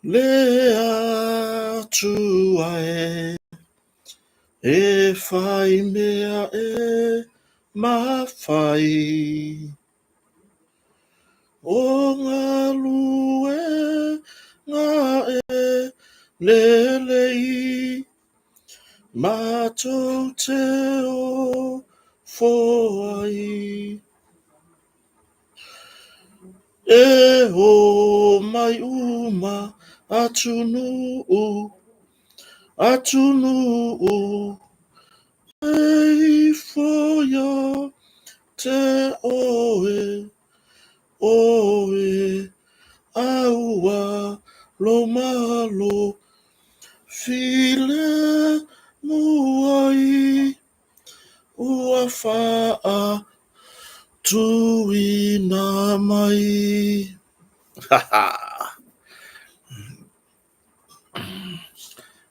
Le Atua e, e whai mea e mawhai. O galuega e lelei, matou te ofo ai. E homai uma atunuu, atunuu, e ifo ia te oe, oe, aua lou malo, filemu ai. Ua faatuina mai.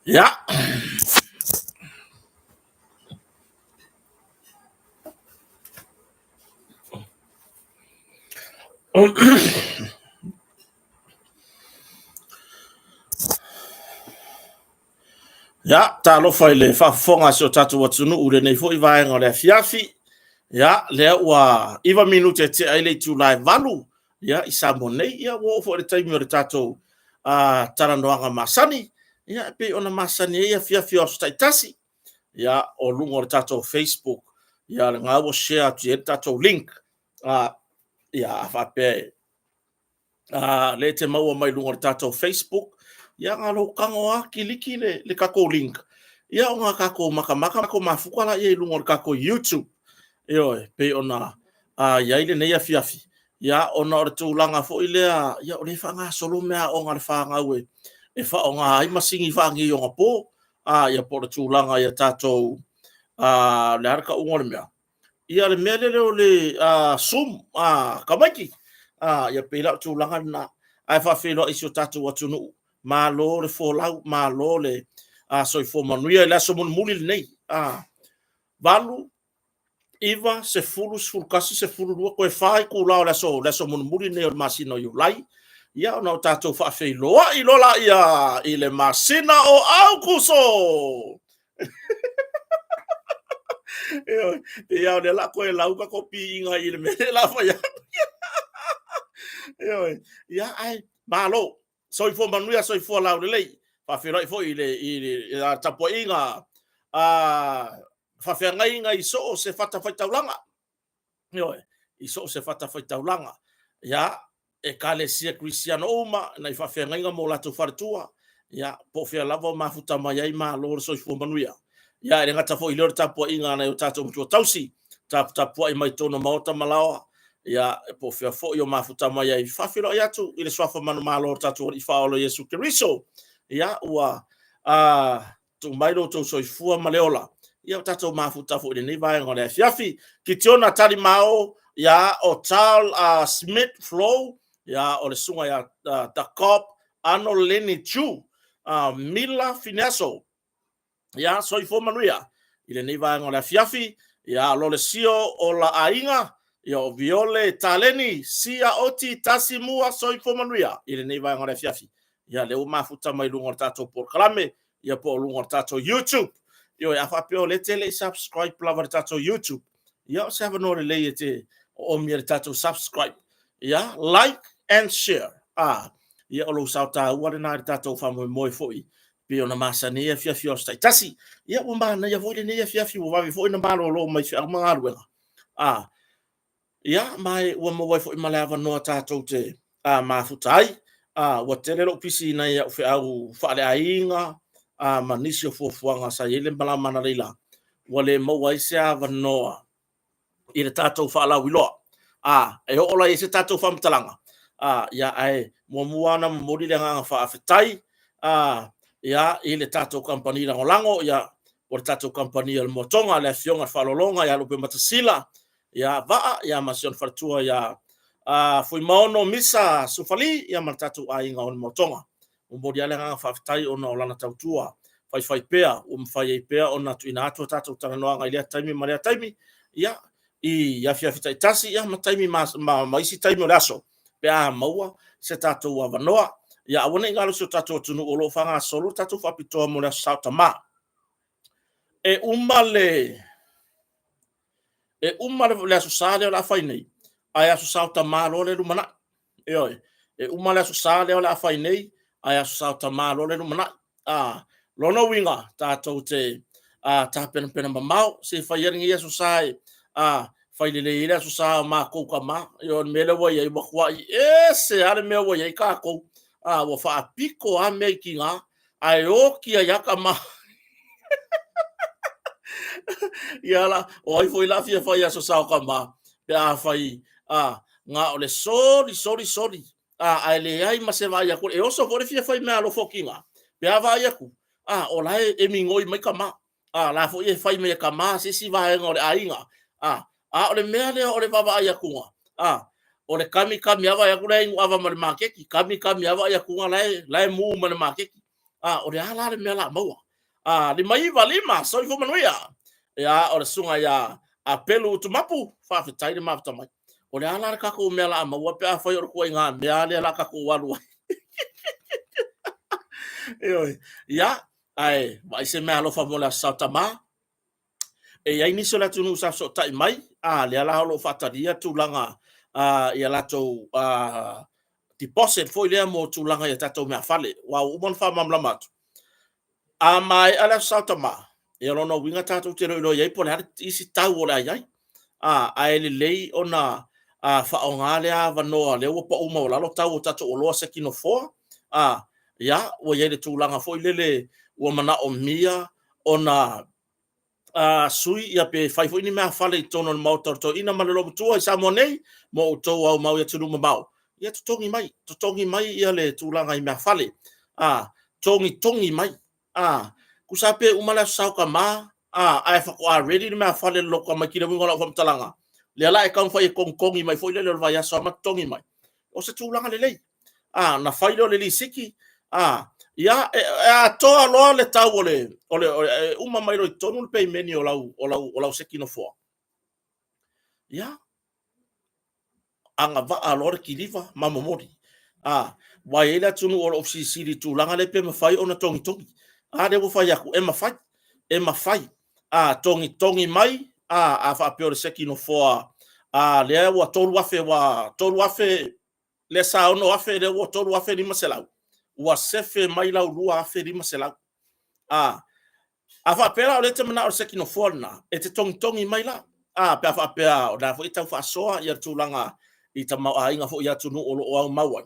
Ia. Ia, talofa i le faafofoga a si o tatou atunuu i lenei foi vaega o le afiafi. Ia, lea ua 9 minute e tea ai le itula e 8, ia, i Samoa nei. Ia, ua oo foi i le taimi o le tatou talanoaga masani. Ia, e pei ona masani ai afiafi o aso taitasi. Ia, o luga o le tatou Facebook. Ia, lena ua share atu i ai le tatou link. Ia, a faapea e lea e te maua mai luga o le tatou Facebook, ia na lou tago lava kiliki le tatou link, ia ona tatou matamata tatou mafuta laia i luga o le tatou YouTube, ioe, pei ona i ai lenei afiafi, ia ona o le tulaga foi lea, ia o lea e faagasolo meaaoga a le fanau e faaaoga ai masini faaneionapo, ia po o le tulaga ia tatou, le a le tauga o le mea? Ia le mea lele o le Zoom tamaiti, ia pei la o le tulaga lena. Ae faafeiloai i si o tatou atunuu, malo le folau, malo le soifua manuia i le aso mulimuli lenei. 8, 9, 10, 11, 12, toe 4 itula o le aso, le aso mulimuli lenei o le masina o Iulai. Ia ona o tatou faafeiloai loa laia i le masina o Aukuso. Ia o lea la koe lau ka ko piiga i le mea le la fai atu. Ioe. Ia ai malo. Soifua manuia, soifua laulelei. Faafeiloai foi i le tapuaiga a faafeagaiga i so o se fatafaitaulaga. Ioe, i so o se fatafaitaulaga. Ia, Ekalesia Kerisiano uma, nai faafeagaiga ma o latou faletua, ia, po o fea lava o mafuta mai ai, malo le soifua manuia. Ia, e le gata foi i lea o le tapuaiga a nai o tatou matua tausi, taputapuai mai totonu o maota ma laoa, ia, po o fea foi o mafuta mai ai, faafeiloai atu i le suafa manumalo o le tatou Alii Faaola Iesu Keriso. Ia, ua tuu mai lo outou soifua ma le ola. Ia o tatou mafuta foi i lenei vaega o le afiafi. Kitiona Talimao, ia o Tal Smith Flo, ia o le susuga ia Dacob Arnold Lenny Chu, Mila Fineaso. Ia soifua manuia i lenei vaega o le afiafi. Ia Lolesio o la aiga, ia o Viole Taleni, Sia Oti Tasi Mua, soifua manuia i lenei vaega o le afiafi. Ia lea ua mafuta mai luga o le tatou polokalame, ia po o luga o le tatou YouTube. Ioe, a faapea o lea e te le i subscribe lava i le tatou YouTube, ia o se avanoa lelei e te oomi ai le tatou subscribe. Ia, like and share. Ia o lou sao taua lena i le tatou faamoemoe foi pei ona masani ai afiafi o aso taitasi. Ia ua manaia foi lenei afiafi ua vave foi ona malolo mai feau ma galuega. Ia, ma ua maua ai foi ma le avanoa tatou te mafuta ai. Ua tele lou pisi i nai au feau faaleaiga ma nisi o fuafuaga sa i ai le malama analeila, ua le maua ai se avanoa i le tatou faalauiloa. E oo la i ai se tatou faamatalaga, ia, ae muamua ona momoli le agaga faafetai ia, i le tatou kamupani lagolago, ia, o le tatou kamupani o le Moatoga, le Afioga i le Faaaloaloga ia Lupematasila, ia Vaa, ia ma si ona faletua ia Fuimaono Misa Sufali, ia ma le tatou aiga o le Moatoga. Momoli lava le agaga faafetai ona o lana tautua faifaipea ua mafai ai pea ona tuuina atu a tatou talanoaga i lea taimi ma lea taimi, ia, i afiafi taitasi, ia, ma taimi ma isi taimi o le aso, pe a maua se tatou avanoa. Ia aua ne i galo si o tatou atunuu o lo o faagasolo le tatou faapitoa mo le Aso Sa o Tama. E uma le e uma le Aso Sa lea o le a fai nei, ae Aso Sa o Tama loa le lumanai. Ioe, e uma le Aso Sa lea o le a fai nei, ae Aso Sa o Tama loa le lumanai. A, lona uiga, tatou te tapenapena mamao, se i fai ai lenei Aso Sa e fai lelei ai le Aso Sa o matou tama. Ioe, o le mea lea ua i ai, ua matuai ese lava le mea ua i ai tatou. A, ua faapito lava mea i tina, ae oti ai lava tama. Ia la, o ai foi la fia fai Aso Sa o tama, pe a fai na o le soli, soli, soli, a, ae leai ma se vaai atu. E oso foi le fia fai meaalofa o tina, pe a vaai atu, a, o la e migoi mai tama, a, la foi e fai mai e tama se isi vaega o le aiga, a, a o le mea lea o le vaavaai atuga, a, o le kamikami lava vaai atu la e inu ava ma le maketi, kamikami lava vaai atuga la e mu ma le maketi. A, o le a la le mea o le a maua? A, 595, soifua manuia. Ia, o le susuga ia Apelu Utumapu, faafetai le mafuta mai. O le a la le tatou mea o le a maua pe afai o le ituaiga mea lea o le a tatou alu ai? Ioe. Ia, ae vaai se meaalofa mo le Aso Sa o Tama. E i ai nisi o le atunuu sa fesootai mai, a lea la o lo o faatalia tulaga i a latou deposit foi lea mo tulaga i a tatou meafale. Aua ua uma ona faamalamalama atu, a maea le Aso Sa o Tama, ia lona uiga tatou te iloilo ai po o le a le isi tau o le a i ai. A, ae lelei ona faaaoga lea avanoa lea ua pau maualalo tau o tatou oloa sekinofoa. A, ia, ua i ai le tulaga foi lele ua manaomia ona sui ia pe fai foi ni meafale i totonu o le Maota o le Toeaina ma le Olomatua i Samoa nei mo outou aumau i atunuu mamao, ia totogi mai, totogi mai ia le tulaga i meafale, togitogi mai. Tusa lava pe uma le Aso Sa o Tama, ae faatoa ready le meafale a le lotu tamaiti. I le uiga o lau faamatalaga, lea la e taumafai e togitogi mai foi lele o le vaiaso lava ma totogi mai. O se tulaga lelei. A, ona fai lea o le lisiti, a, ia, e atoa loa le tau o le, o le, e uma mai loa i totonu le peimeni o lau, o lau, o lau seki nofoa. Ia, agavaa loa le kiliva ma momoli. A, ua i ai le atunuu o lo o fesilisili i le tulaga lea pe mafai ona togitogi. A lea ua fai atu, e mafai, e mafai. A, togitogi mai, a, a faapea o le seki nofoa, a, lea ua 3,000, ua 3,000, lea sa 6,000, lea ua 3,500, ua sefe mai lau 2,500. A, a faapea la o lea e te manao i le seki nofoa lena, e te togitogi mai la. A, pe a faapea o lena foi e tau faasoa ia le tulaga i tamaoaiga foi i atunuu o lo o aumau ai.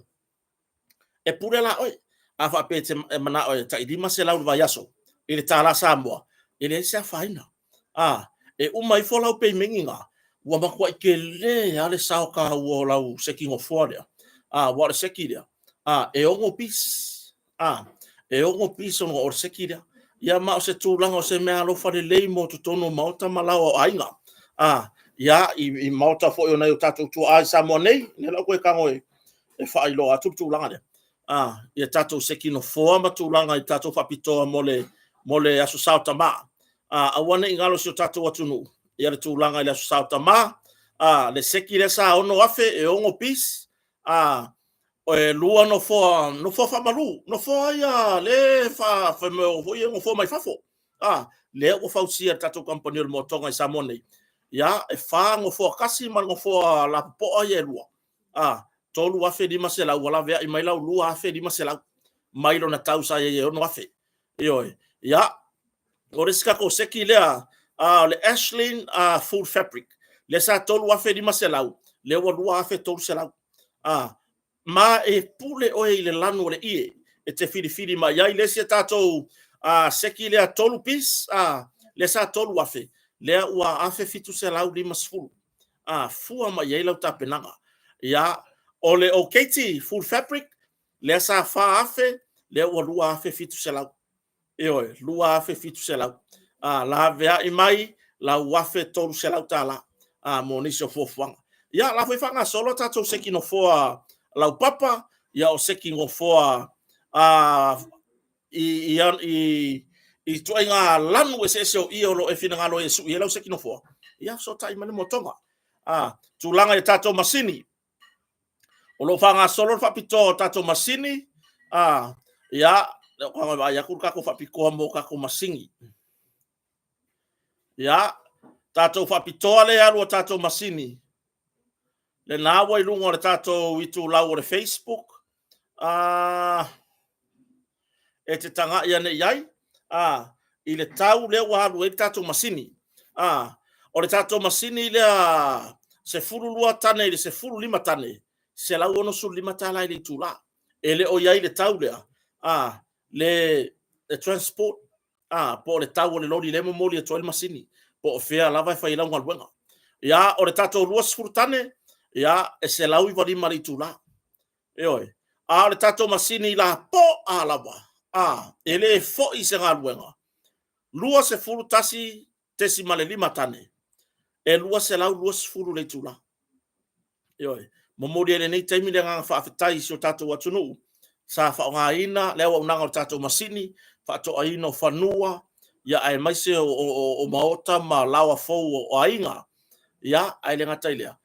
E pule la oe. A faapea e te manao e tai 500 i le vaiaso i le tala Samoa, e leai se afaina. A, e uma ifo lau peimeni na, ua matuai tele lava le sao taua o lau seki nofoa lea. A, aua o le seki lea, a, e 6 piece. A, e 6 piece ona o le seki lea. Ia ma o se tulaga o se meaalofa lelei mo totonu o maota ma laoa o aiga. A, ia, i maota foi o nai o tatou tuaa i Samoa nei, lea la ua toe tago e faailoa atu le tulaga lea. A, ia tatou seki nofoa ma tulaga i tatou faapitoa mo le, mo le Aso Sa o Tama. A, aua ne i galo si o tatou atunuu, ia le tulaga i le Aso Sa o Tama. A, le seki lea sa 6,000 e 6 piece. A, e lua nofoa, nofoa faamalu, nofoa ia le fai mai foi ia nofoa mai fafo. A, lea ua fausia e le tatou kamupani o le Moatoga i Samoa nei. Ia, e 4 nofoa tasi ma le nofoa lapopoa ia e lua. A, 3,500 ua laveai mai lau 2,500 mai lona tau sa i ai e 6,000. Ioe. Ia, o le isi tatou seki lea, o le Ashlyn Full Fabric, lea sa 3,500, lea ua 2,300. Ma e pule oe i le lanu o le ie e te filifili mai ai. Le isi a tatou seki lea 3 piece, lea sa 3,000, lea ua 1,750. Fua mai i ai lau tapenaga. Ia, o le Okaiti Full Fabric, lea sa 4,000, lea ua 2,700. Ioe, 2,700. A, laveai mai lau 1,300 tala mo nisi o fuafuaga. Ia, la foi faagasolo a tatou seki nofoa laupapa, ia o seki nofoa i ituaiga lanu eseese o ie o lo o e finagalo ai e sui ai lau seki nofoa, ia fesootai mai le motoga. Tulaga i a tatou masini, o lo o faagasolo le faapitoa o tatou masini. A, ia, lea ua vaai atu le tatou faapitoa mo tatou masini. Ia, tatou faapitoa lea alu o tatou masini. Lena ua i luga o le tatou itulau o le Facebook. A, e te tagai ane i ai, a, i le tau lea ua alu ai le tatou masini. A, o le tatou masini lea 12 tane i le 15 tane, $165 i le itula. E le o i ai le tau lea, a, le transport, a, po o le tau o le loli lea e momoli atu ai le masini, po o fea lava e fai ai lau galuega. Ia, o le tatou 20 tane, ia, e $195 le itula. Ioe. A o le tatou masini lapoa lava, a, e le foi se galuega, 21.5 tane, e 220 le itula. Ioe. Momoli ai lenei taimi le agaga faafetai i si o tatou atunuu sa faaaogaina le auaunaga o le tatou masini, faatoaina o fanua, ia aemaise o maota ma laoa fou o aiga. Ia, ae le gata i lea,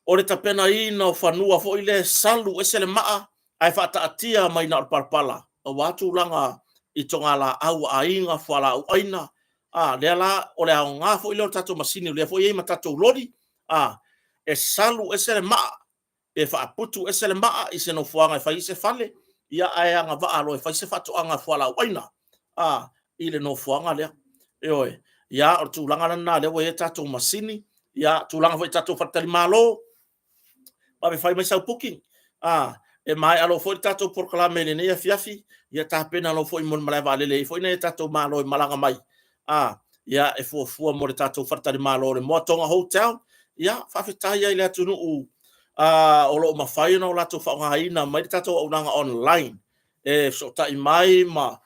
o le tapenaina o fanua foi lea e salu ese le maa ae faataatia mai na o le palapala aua tulaga i togalaau a aiga, fualaau aina. A, lea la o le aoga foi lea o le tatou masini, o lea foi e i ai ma tatou loli, a, e salu ese le maa pe faaputu ese le maa i se nofoaga e fai ai se fale, ia ae agavaa loa e fai se faatoaga fualaau aina, a, i le nofoaga lea. Ioe. Ia, o le tulaga lena lea ua i ai tatou masini, ia, tulaga foi i tatou faletalimalo, vave fai mai sau booking, a, e maea loa foi le tatou polokalame i lenei afiafi, ia tapena loa foi mo le malae vaalele e i ai foi nai a tatou malo e malaga mai, a, ia, e fuafua mo le tatou faletalimalo o le Moa Tonga Hotel. Ia, faafetai ai i le atunuu a, o lo o mafai ona o latou faaaogaina mai le tatou auaunaga online e fesootai mai ma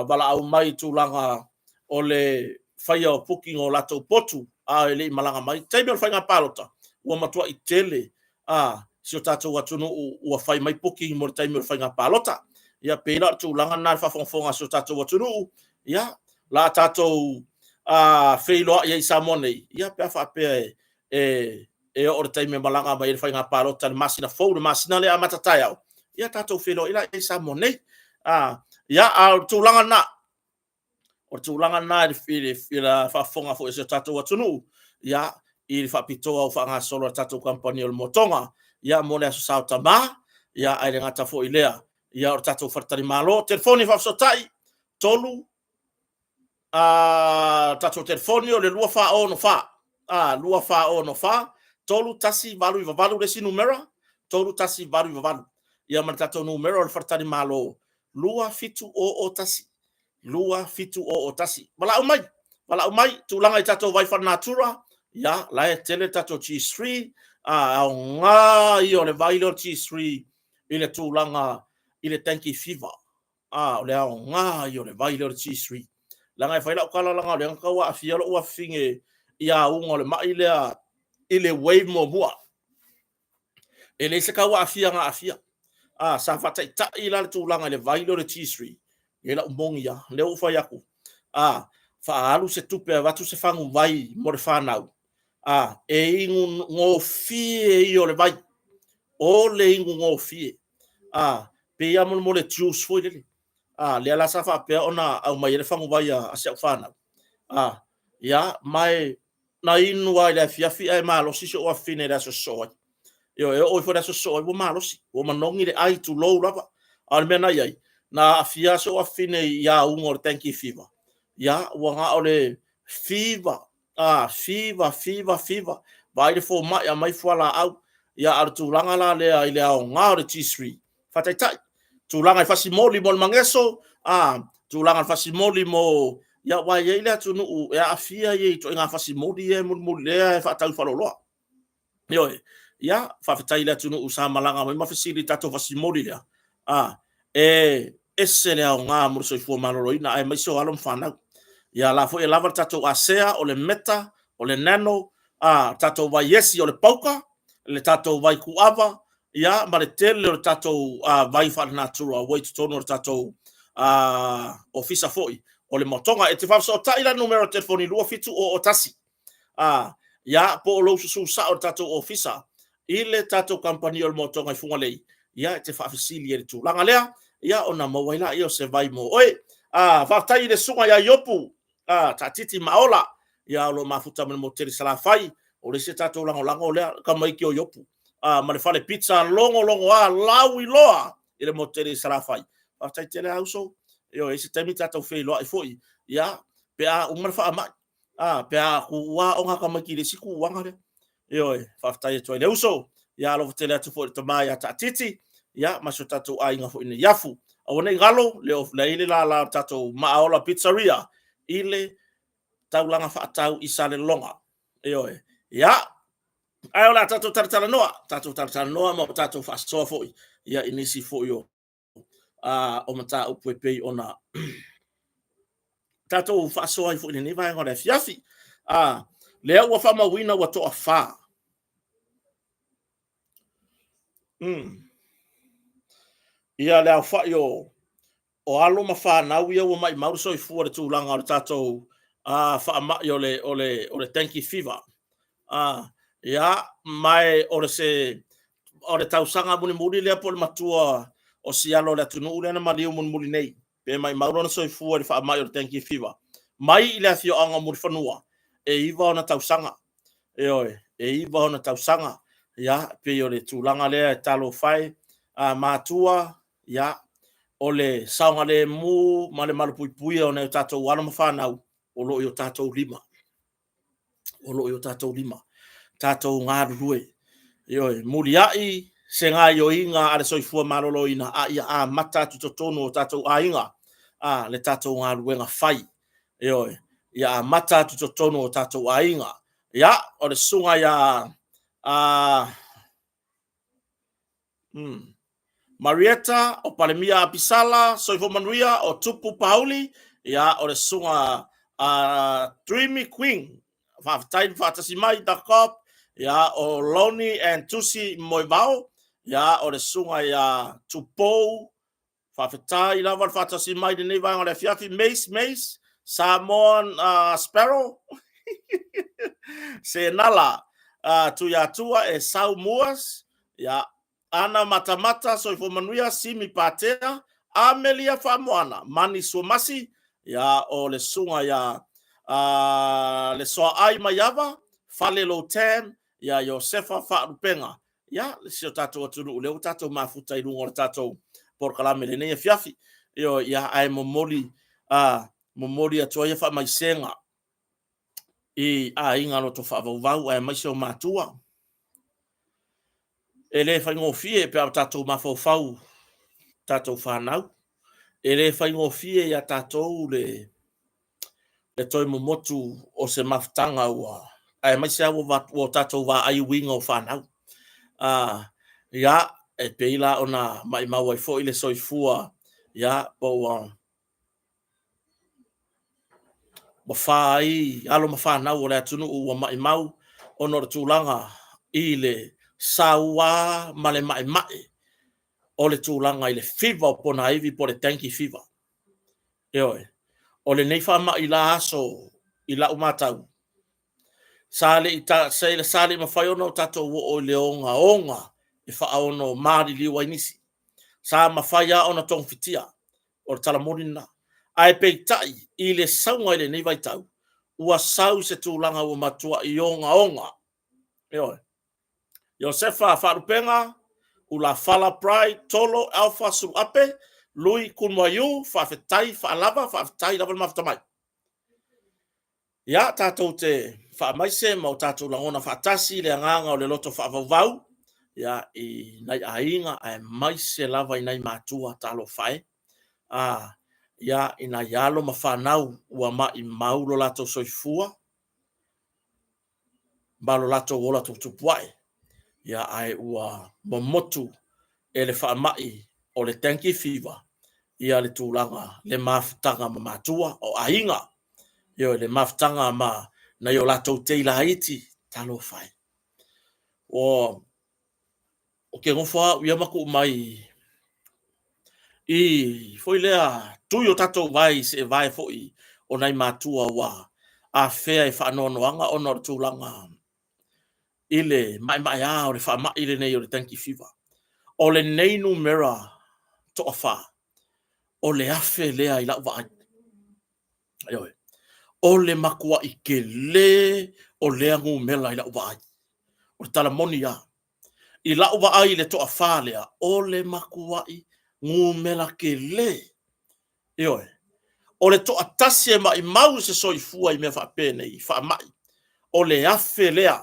valaau mai i tulaga o le faia o booking o latou potu a e le i malaga mai. Taimi o le faiga palota, ua matuai tele a si o tatou atunuu ua fai mai booking mo le taimi o le faiga palota. Ia pei la o le tulaga lena i le faafogafoga a si o tatou atunuu, ia la tatou feiloai ai i Samoa nei, ia pe a faapea e oo le taimi e malaga mai ai le faiga palota i le masina fou, le masina lea amata taeao, ia tatou feiloai la i Samoa nei. Ia, a o le tulaga lena, o le tulaga lena i le faafofoga foi a si o tatou atunuu, ia, i le faapitoa ua faagasolo a le tatou kamupani o le Moa Tonga, ia, mo le Aso Sa o Tama, ia, ae le gata foi i lea, ia, o le tatou faletalimalo. Telefoni faafesootai, 3, a, tatou telefoni o le 2464, a, 2464, 3198 le isi numera, 3198. Ia ma le tatou numera o le faletalimalo, 27001, 27001. Valaau mai, valaau mai, tulaga i tatou vai faalenatura, ia, la e tele le tatou G3, a, aoga ia o le vai lea o le G3 i le tulaga i le dengue fever. A, o le aoga ia o le vai lea o le G3. Leaga e fai lau tala leaga o lea na tau aafia lou afafine i auga o le mai lea i le wave muamua. E leai se tau aafia na aafia. A, sa faataitai la le tulaga i le vai lea o le G3. E lau moni lava, lea ua fai atu. A, faaalu se tupe avatu se fagu vai mo le fanau. A, e inu gofie ia o le vai. O le inu gofie. A, pei lava mo le juice foi lele. A, lea la sa faapea ona aumai ai le faguvai a si au fanau. A, ia, ma e na inu lava i le afiafi ae malosi si ou afafine i le aso sosoo ai. Ioe, e oo ifo i le aso sosoo ai ua malosi, ua manogi le ai, tulou lava. A o le mea na i ai, na aafia si ou afafine i auga o le dengue fever. Ia, ua na o le fever, a, fever, fever, fever. Vaai le fomai, aumai fualaau. Ia, a o le tulaga la lea i le aoga o le G3, faataitai, tulaga i fasimoli mo le mageso, a, tulaga i fasimoli mo, ia, aua e i ai le atunuu e aafia ia i ituaiga fasimoli ia e mulimuli lea e faatau i faleoloa. Ioe, ia, faafetai i le atunuu sa malaga mai ma fesili i le tatou fasimoli lea, a, e ese le aoga mo le soifua maloloina aemaise o alo ma fanau. Ia, la foi e lava le tatou asea, o le meta, o le nano, a, tatou vaiesi o le pauka, le tatou vai kuava, ia, ma le tele o le tatou vai faalenatura ua i totonu o le tatou ofisa foi o le Moa Tonga. E te faafesootai la i le numera telefoni 2701, ia, po o lou susu sao i le tatou ofisa i le tatou kamupani o le Moa Tonga i Fugalei, ia, e te faafesili ai i le tulaga lea. Ia, ona maua ai lea o se vai mo oe. Faafetai i le susuga ia Iopu, Taatiti Maola, ia o lo o mafuta ma le motu tele i Salafai. O le isi a tatou lagolago lea, tamaiti o Iopu, ma le fale pizza logologoa lauiloa i le motu tele i Salafai. Faafetai tele lava uso. Ioe, i se taimi tatou feiloai foi, ia, pe a uma le faamai, pe a tuua aoga a tamaiti i le isi tuuaga lea. Ioe, faafetai atu ai i le uso. Ia alofa tele atu foi i le tama ia Taatiti, ia ma si o tatou aiga foi i Neiafu. Aua ne i galo, le i le lala o le tatou Maaola Pizzeria i le taulaga faatau i Salelologa. Ioe. Ia, ae o le a tatou talatalanoa, tatou talatalanoa ma o tatou faasoa foi ia i nisi foi o o mataupu e pei ona tatou faasoa ai foi i lenei vaega o le afiafi. Lea ua faamauina ua toafa. Ia le aofai o alo ma fanau ia ua maimau le soifua i le tulaga o le tatou faamai o le dengue fever. Ia, ma o le se o le tausaga mulimuli lea po o le matua o si alo o le atunuu lea na maliu mulimuli nei, pe maimau lona soifua i le faamai o le dengue fever. Mai i le afioaga o Mulifanua, e 9 ona tausaga. Ioe, e 9 ona tausaga. Ia, pei o le tulaga lea e talofa e, matua, ia, o le saogalemu ma le malupuipuia o nai o tatou alo ma fanau o lo o i o tatou lima. O lo o i o tatou lima. Tatou galulue. Ioe, muliai se gaioiga a le soifua maloloina a ia amata atu i totonu o tatou aiga a le tatou galuega fai. Ioe, ia amata atu i totonu o tatou aiga. Ia, o le susuga ia Marieta o Palemia Apisala, Soifua Manuia o Tupu Pauli, ia o le susuga a Dreamy Queen, faafetai le faatasi mai The Cop, ia o Loni and Tusi Moevao, ia o le susuga ia Tupou. Faafetai lava le faatasi mai i lenei vaega o le afiafi. Mace, Mace, Samoan Sparrow, Senala, Tuiatua e Sau Muas, ia, Ana Matamata, Soifua Manuia, Simi Patea, Amelia Faamoana, Mani Suamasi, ia, o le susuga ia Le Soaai Maiava, Fale Lotan, ia Iosefa Faalupega, ia, si o tatou atunuu lea ua tatou mafuta i luga o le tatou polokalame i lenei afiafi. Ioe, ia, ae momoli, momoli atu ai faamaisega i aiga loto faavauvau aemaise o matua. E le faigofie pe a o tatou mafaufau tatou fanau. E le faigofie ia tatou le toe momotu o se mafutaga ua, aemaise lava ua tatou vaai uiga o fanau. Ia, e pei la ona maimau ai foi le soifua, ia, po ua fa ai alo ma fanau o le atunuu ua maimau ona o le tulaga i le saua ma le maemae o le tulaga i le fiva o ponaivi po o le dengue fever. Ioe. O lenei faamai la aso i lau matau, sa le i, ta, sa le i mafai ona o tatou oo i le ogaoga e faaono maliliu ai nisi. Sa mafai lava ona togafitia, o le tala moni lena. Ae peitai i le sauga i lenei vaitau, ua sau i se tulaga ua matuai ogaoga. Ioe. Iosefa Faalupega, Ulafala Pride, Tolo Alpha Suluape, Lui Kunwaiu, faafetai faalava, faafetai lava le mafuta mai. Ia, tatou te faamaise ma o tatou lagona faatasi le agaga o le loto faavauvau, ia, i nai aiga aemaise lava i nai matua, talofa e. Ia, i nai alo ma fanau ua maimau lo latou soifua, ma lo latou ola tuputupuae, ia, ae ua momotu e le faamai o le dengue fever ia le tulaga le mafutaga ma matua o aiga, ioe, le mafutaga ma nai o latou tei laiti, talofa e. Ua o ke nofo au ia ma tuu mai i foi lea tui o tatou vae i se vae foi o nai matua ua afea e faanoanoaga ona o le tulaga i le maemaea o le faamai lenei o le dengue fever. O lenei numera toafa. O le afe lea i lau vaai. Ioe. O le matuai tele o lea numera i lau vaai. O le tala moni lava. I lau vaai i le toafa lea, o le matuai numera tele. Ioe. O le toatasi e maimau se soifua i mea faapenei, faamai, o le afe lea.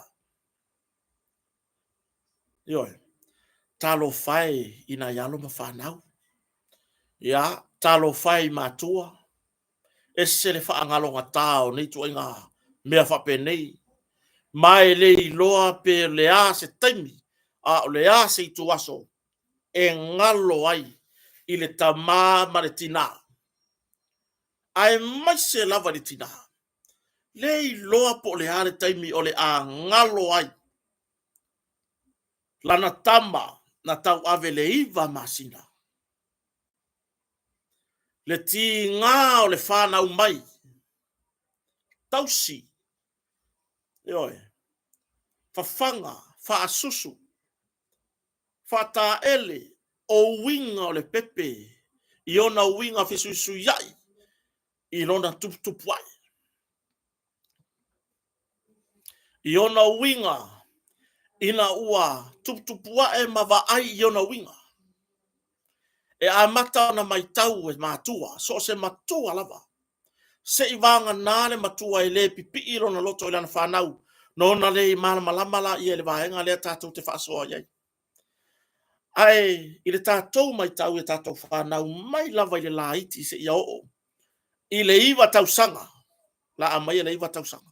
Ioe. Talofa e i nai alo ma fanau. Ia, talofa e i matua. Ese le faagalogata o nei ituaiga mea faapenei. Ma e le iloa pe le a se taimi, a o le a se ituaso e galo ai i le tama ma le tina, aemaise lava i le tina, le iloa po o le a le taimi o le a galo ai lana tama na tauave le 9 masina. Le tiga o le fanau mai, tausi, ioe, fafaga, faasusu, faataele, o uiga o le pepe i ona uiga fesuisuiai i lona tuputupu ae. I ona uiga ina ua tuputupu ae ma vaai i ona uiga. E amata ona matau e matua, so o se matua lava, se i vagana le matua e le pipii lona loto i lana fanau, na ona le malamalama laia i le vaega lea tatou te faasoa i ai. Ae i le tatou matau i tatou fanau mai lava i le laiti seia oo i le 9 tausaga, la aumaia le 9 tausaga,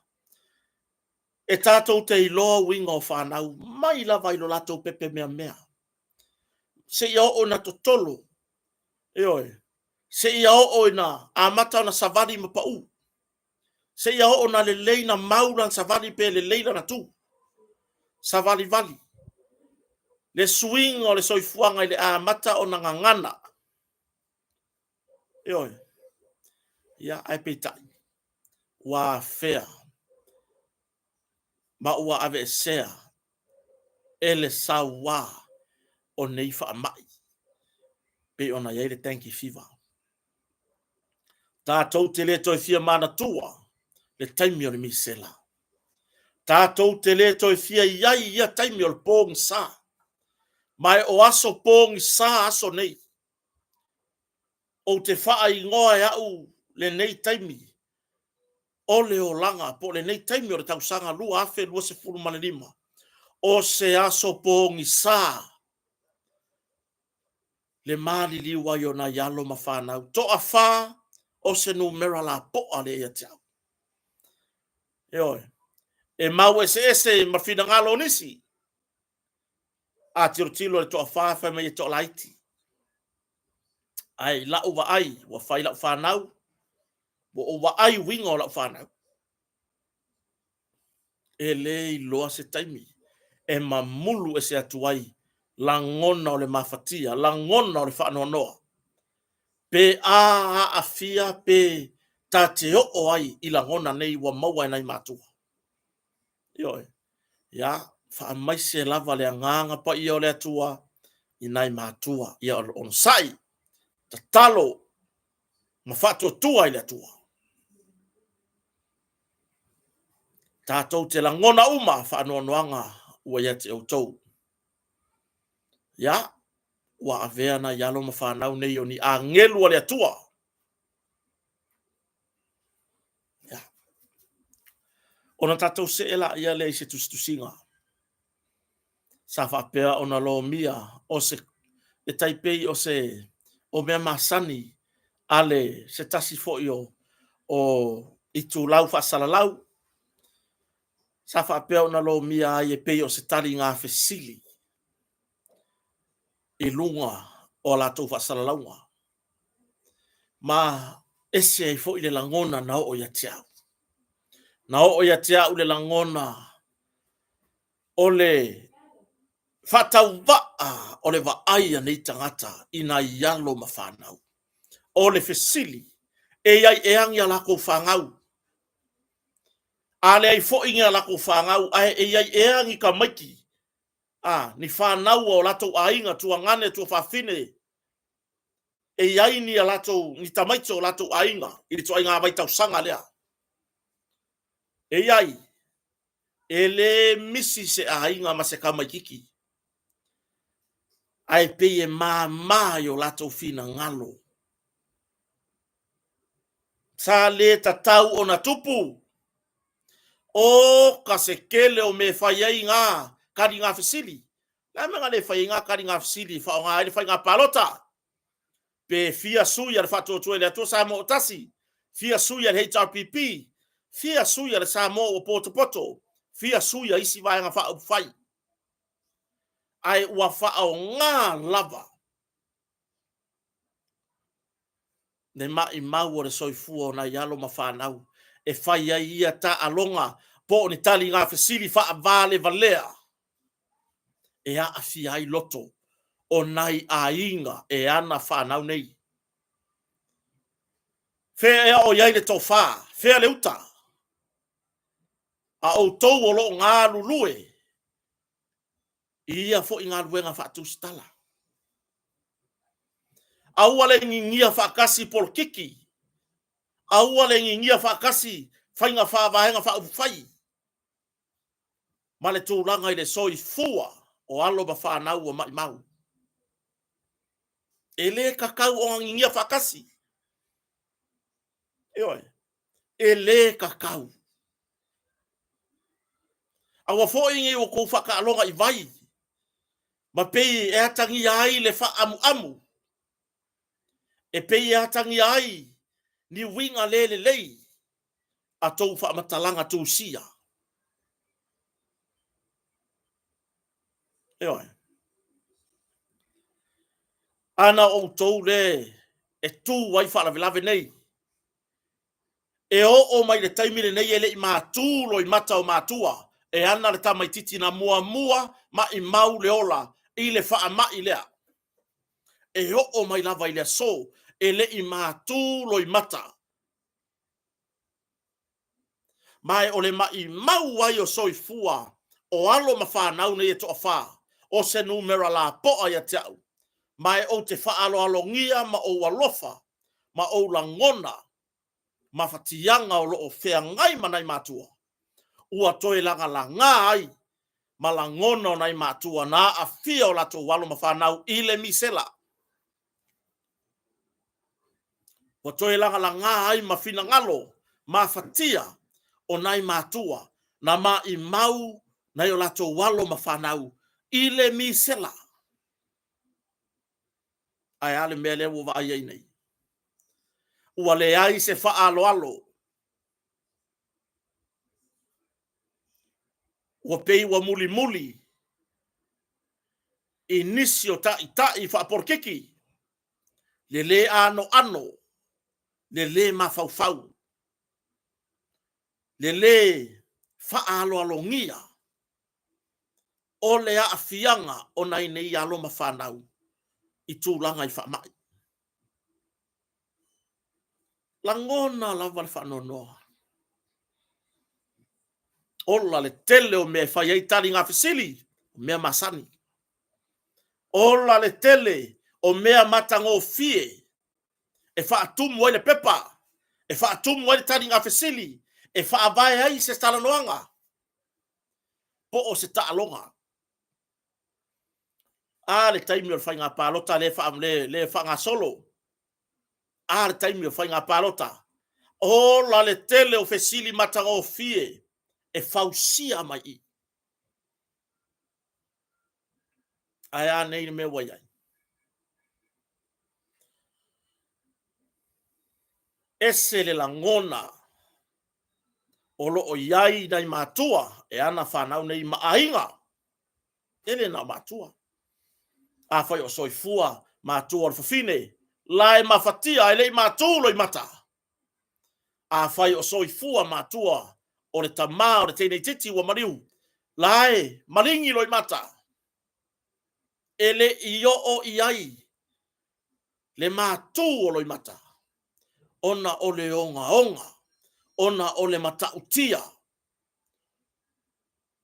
e tatou te iloa uiga o fanau mai lava i lo latou pepe meamea, seia oo ina totolo, ioe, seia oo ina amata ona savali ma pau, seia oo ina lelei na mau lana savali pe lelei lana tu, savalivali, le suiga o le soifuaga i le amata ona gagana. Ioe. Ia, ae peitai, ua afea ma ua aveesea e le sauā o nei faamai, pei ona i ai le dengue fever. Tatou te le toe fia manatua le taimi o le misela. Tatou te le toe fia i ai i ia taimi o le pogisa. Ma e o aso pogisa aso nei. Ou te faaigoa e au lenei taimi o le olaga po o lenei taimi o le tausaga 2025, o se aso pogisa le maliliu ai o nai alo ma fanau. Toafa o se numera lapoa lea ia te au. Ioe. E mau eseese ma finagalo o nisi. A tilotilo i le toafa fai mai e toalaiti. Ae i lau vaai, ua fai lau fanau, ua ou vaai uiga o lau fanau. E le iloa se taimi e mamulu ese atu ai lagona o le mafatia, lagona o le faanoanoa, pe a aafia pe ta te oo ai i lagona nei ua maua e nai matua. Ioe. Ia, faamaise lava le agaga paia o le Atua i nai matua. Ia onosai, tatalo ma faatuatua i le Atua. Tatou te lagona uma faanoanoaga ua ia te outou. Ia, ua avea nai alo ma fanau nei o ni agelu a le Atua. Ia. Ona tatou see laia lea i se tusitusiga sa faapea ona lomia o se e tai pei o se o mea masani a le se tasi foi o itulau faasalalau sa faapea ona lomia ai e pei o se taliga fesili i luga o a latou faasalalauga ma ese ai foi le lagona na oo ia te au. Na oo ia te au le lagona o le faatauvaa o le vaai a nei tagata i nai alo ma fanau. O le fesili, e i ai ea ni a latou fanau? A leai foi ni a latou fanau, ae e i ai ea ni tamaiti, a, ni fanau a o latou aiga, tuagane, tuafafine? E i ai ni a latou, ni tamaiti o latou aiga i le ituaiga vaitausaga lea. E i ai, e le misi se aiga ma se tamaititi, ae pei e mama i o latou finagalo. Sa le tatau ona tupu. O ka se tele o mea e fai ai ngā taliga fesili. O le a le mea na le fai ai ngā taliga fesili e faaaoga ai le faiga palota? Pe fia sui a le Faatuatua i le Atua Samoa ua Tasi, fia sui a le HRPP, fia sui a le Samoa ua Potopoto, fia sui a isi Vaega Faaupufai. Ae ua faaaoga lava le maimau o le soifua o nai alo ma fanau e fai ai ia taaloga po o ni taliga fesili faavalevalea e aafia ai loto o nai aiga e ana fanau nei. Fea ea o i ai le tofa? Fea le uta? A outou o lo o galulue i ia foi galuega faatusitala. Aua le gigia faatasi polokiki, aua le gigia faatasi faiga faavaega faaupufai ma le tulaga i le soifua o alo ma fanau ua maimau. E le tatau ona gigia faatasi. Ioe, e le tatau. Aua foi ne i outou faataaloga i vai, ma pei e atagia ai le faaamuamu, e pei e atagia ai ni uiga le lelei a tou faamatalaga tusia. Ioe. Ana o outou le e tu ai faalavelave nei, E oo mai le taimi lenei e le i matu loimata o matua e ana le tamaititi na muamua maimau le ola i le faamai lea. E oo mai lava i le aso e le i matu loimata. Ma e o le maimau ai o soifua o alo ma fanau nei e toafa, o se numera lapoa ia te au, ma e ou te faaaloalogia ma ou alofa ma ou lagona mafatiaga o lo o feagai ma nai matua, ua toe lagalaga ai ma lagona o nai matua na aafia o latou alo ma fanau i le misela. Ua toe lagalaga ai ma finagalo mafatia o nai matua na maimau nai o latou alo ma fanau i le misela. Ae a le mea lea ua vaai ai nei? Ua leai se faaaloalo. Ua pei ua mulimuli i nisi o taitai faapolokiki le lē anoano, le lē mafaufau, le lē faaaloalogia o le aafiaga o nai nei alo ma fanau i tulaga i faamai. Lagona lava le faanoanoa. Ola le tele o mea e fai ai taliga fesili, o mea masani. Ola le tele o mea matagofie e faatumu ai le pepa, e faatumu ai le taliga fesili, e faavae ai se talanoaga po o se taaloga. A le taimi o le faiga palota lea e faagasolo. A le taimi o faiga palota. Ola le tele o fesili matagofie e fausia mai i. Ae a nei le mea ua i ai? Ese le lagona o lo o i ai nai matua e ana fanau nei ma aiga. E le na o matua. Afai o soifua matua o le fafine, la e mafatia e le i matu loimata. Afai o soifua matua o le tama o le teineitiiti ua maliu, la e maligi loimata. E le i oo i ai le matu o loimata, ona o le ogaoga, ona o le matautia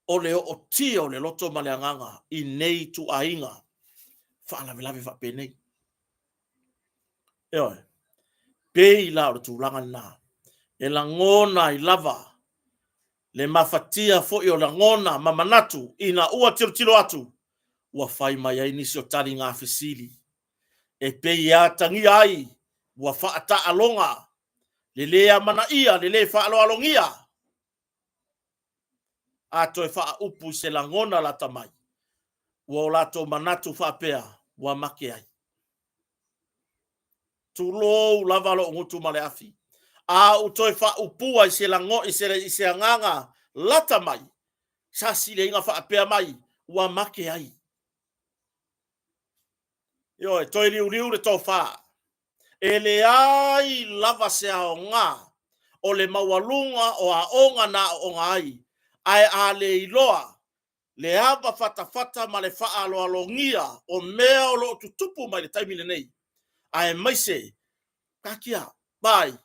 o le ootia o le loto ma le agaga i nei ituaiga faalavelave faapenei. Ioe. Pei la o le tulaga lena. E lagona ai lava le mafatia foi o lagona ma manatu ina ua tilotilo atu, ua fai mai ai nisi o taliga fesili e pei e atagia ai ua faataaloga le lē amanaia, le lē faaaloalogia, a toe faaupu i se lagona lata mai, ua o latou manatu faapea ua make ai. Tulou lava lou gutu ma le afi, a ou toe faaupua i se lago, i se, i se agaga lata mai, sa sileiga faapea mai, ua make ai. Ioe, toe liuliu le tofa. E leai lava se aoga o le maualuga o aoga na aooga ai, ae a le iloa le ava fatafata ma le faaaloalogia o mea o lo o tutupu mai le taimi lenei, aemaise taatia, vaai,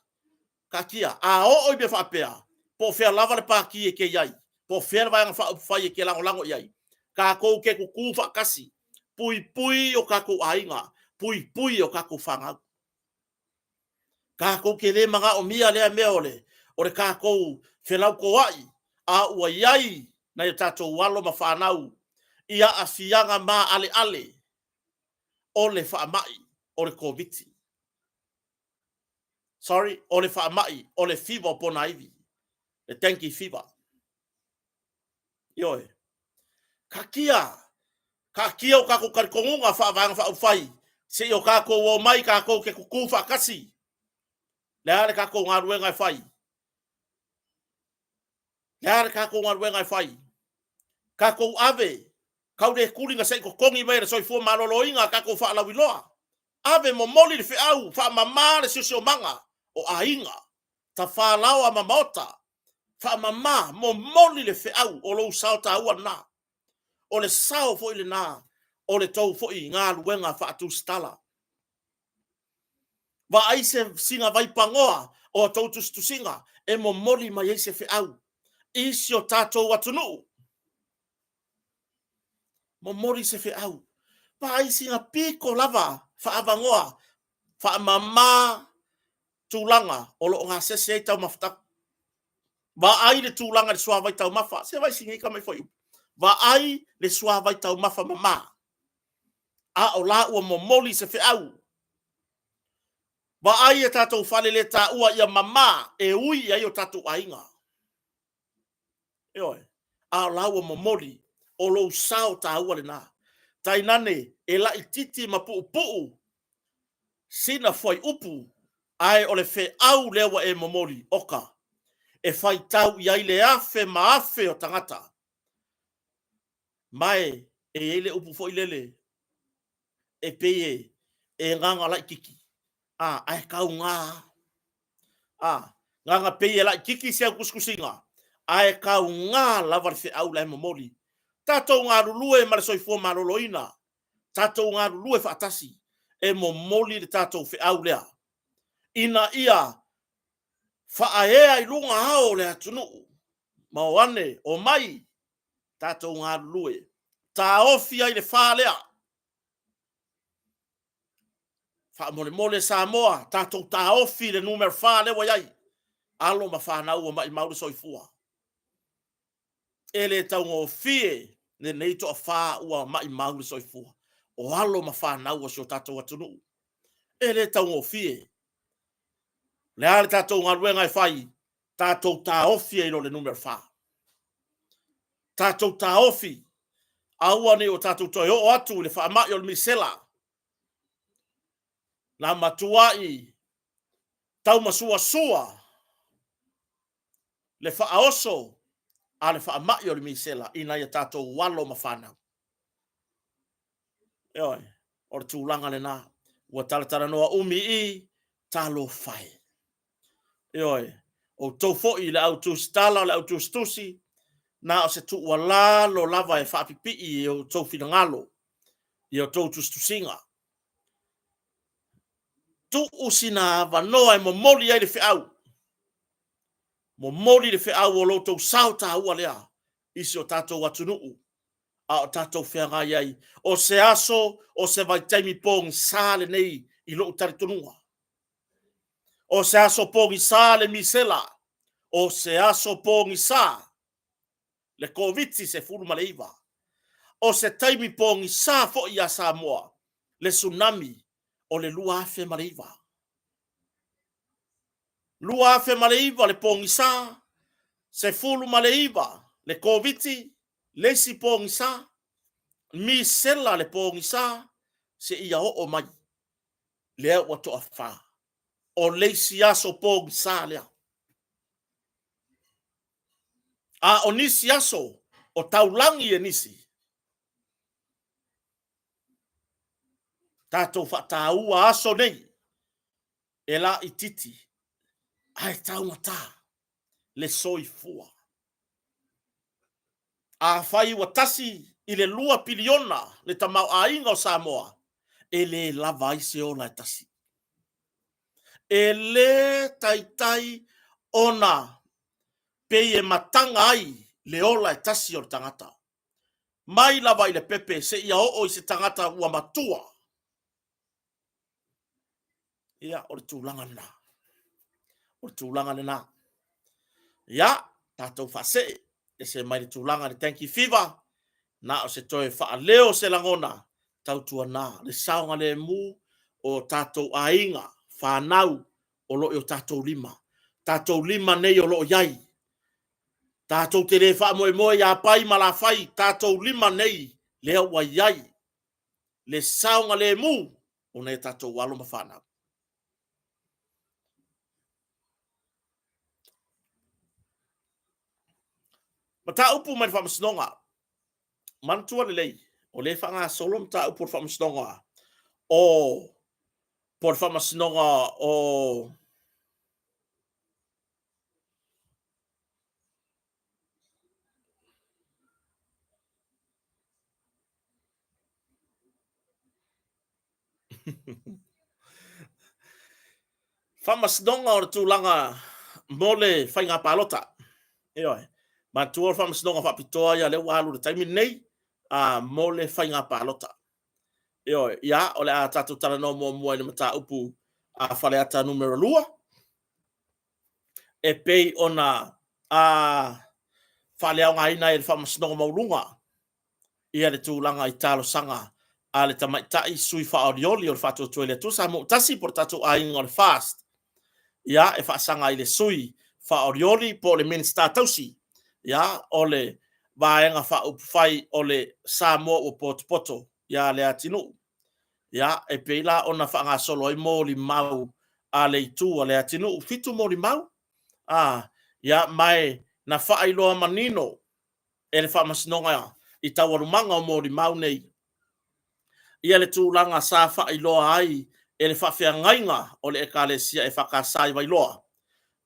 taatia. A oo i mea faapea, po o fea lava le pati e te i ai, po o fea le Vaega Faaupufai e te lagolago i ai, tatou te tutu faatasi, puipui o tatou aiga, puipui o tatou fanau. Tatou te le manaomia lea mea o le tatou felautoai, a ua i ai nai o tatou alo ma fanau i aafiaga maaleale o le faamai o le Koviti. Sorry, o le faamai o le fiva o ponaivi, le dengue fever. Ioe. Taatia, taatia o tatou talitonuga faa-Vaega Faaupufai, se i o tatou omai tatou te tutu faatasi. Le a le tatou galuega e fai? Le a le tatou galuega e fai? Tatou ave, tau le tuli na se i totogi mai e le Soifua Maloloina a tatou faalauiloa. Ave, momoli le feau, faamama le siosiomaga o aiga, tafalaoa ma maota. Faamama, momoli le feau o lou sao taua lena. O le sao foi lena o le tou foi galuega faatusitala. Vaai se sina vaipanoa o a tou tusitusiga e momoli mai ai se feau i si o tatou atunuu. Momoli se feau. Vaai sina pito lava faaavanoa, faamama tulaga o lo o gasese ai taumafataga. Vaai le tulaga i le suavai taumafa. Se vaai si nei tama i fuaiupu. Vaai le suavai taumafa mama. A o la ua momoli se feau. Vaai a tatou faleletaua ia mama e ui i ai o tatou aiga. Ioe. A o la ua momoli, o lou sao taua lena. Tainane e laititi ma puupuu sina fuaiupu, ae o le feau lea ua e momoli, oka, e faitau i ai le afe ma afe o tagata. Ma e i ai le upu foi lele, e pei e gaga laititi, a, ae tauga lava. A, gaga pei e laititi si au tusitusiga, ae tauga lava le feau la e momoli. Tatou galulue ma le soifua maloloina, tatou galulue faatasi e momoli le tatou feau lea, ina ia faaea i luga ao o le atunuu ma o ane, omai, tatou galulue, taofi ai le fa lea. Faamolemole Samoa, tatou taofi le numera fa lea ua i ai, alo ma fanau ua maimau le soifua. E le taugofie lenei toafa ua maimau le soifua, o alo ma fanau a si o tatou atunuu. E le taugofie. O le a le tatou galuega e fai? Tatou taofi ai loa le numera fa. Tatou taofi, aua ne i o tatou toe oo atu i le faamai o le misela. Na matuai taumasuasua le faaoso a le faamai o le misela i nai a tatou alo ma fanau. Ioe, o le tulaga lena. Ua talatalanoa umi i i, talofa e. Ioe, outou foi le au tusitala, le au tusitusi, na o se tuualalo lava e faapipii i outou finagalo, i outou tusitusiga. Tuu sina avanoa e momoli ai le feau, momoli le feau o lo outou sao taua lea i si o tatou atunuu a o tatou feagai ai. O se aso, o se vaitaimi pogisa lenei i lou talitonuga. O se aso pogisa le misela, o se aso pogisa le Koviti-19. O se taimi pogisa foi iā Samoa le tsunami o le 2009. 2009 le pogisa, 19 le Koviti, le isi pogisa, misela le pogisa seia oo mai lea ua toafa. O le isi aso pogisa lea. A o nisi aso o taulagi e nisi, tatou faataua aso nei e laititi ae taugata le soifua. Afai ua 1 i le 2 piliona le tamaoaiga o Samoa, e le lava ai se ola e tasi. E le taitai ona pei e mataga ai le ola e tasi o le tagata. Mai lava i le pepe seia oo i se tagata ua matua. Ia, o le tulaga lena. O le tulaga lena. Ia, tatou faasee, ese mai le tulaga i le dengue fever, na o se toe faaleo se lagona, tautuana le saogalemu o tatou aiga, fanau o lo o i o tatou lima. Tatou lima nei o lo o i ai. Tatou te le faamoemoe ia Pai ma Lafai, tatou lima nei lea ua i ai le saogalemu o nai a tatou alo ma fanau. Mataupu mai le Faamasinoga. Manatua lelei, o lea e faagasolo mataupu o le Faamasinoga o po o le Faamasinoga o Faamasinoga o le tulaga mo le faiga palota. Ioe. Manatua o le faamasinoga faapitoa ia lea ua alu i le taimi lenei a mo le faiga palota. Ioe. Ia, o le a tatou talanoa muamua i le mataupu a Faleata numera 2 e pei ona a faaleaogaina ai e le Faamasinoga Maualuga ia le tulaga i talosaga a le tamaitai sui faaolioli o le Faatuatua i le Atua Samoa Tasi po o le tatou aiga o le FAST, ia e faasaga i le sui faaolioli po o le Minisita tausi, ia o le Vaega Faaupufai o le Samoa ua potopoto ia Leatinuu. Ia e pei la ona faagasolo ai molimau a le itu a Leatinuu, 7 molimau, a ia ma e na faailoa manino e le Faamasinoga i taualumaga o molimau nei ia le tulaga sa faailoa ai e le faafeagaiga o le Ekalesia EFKS i Vailoa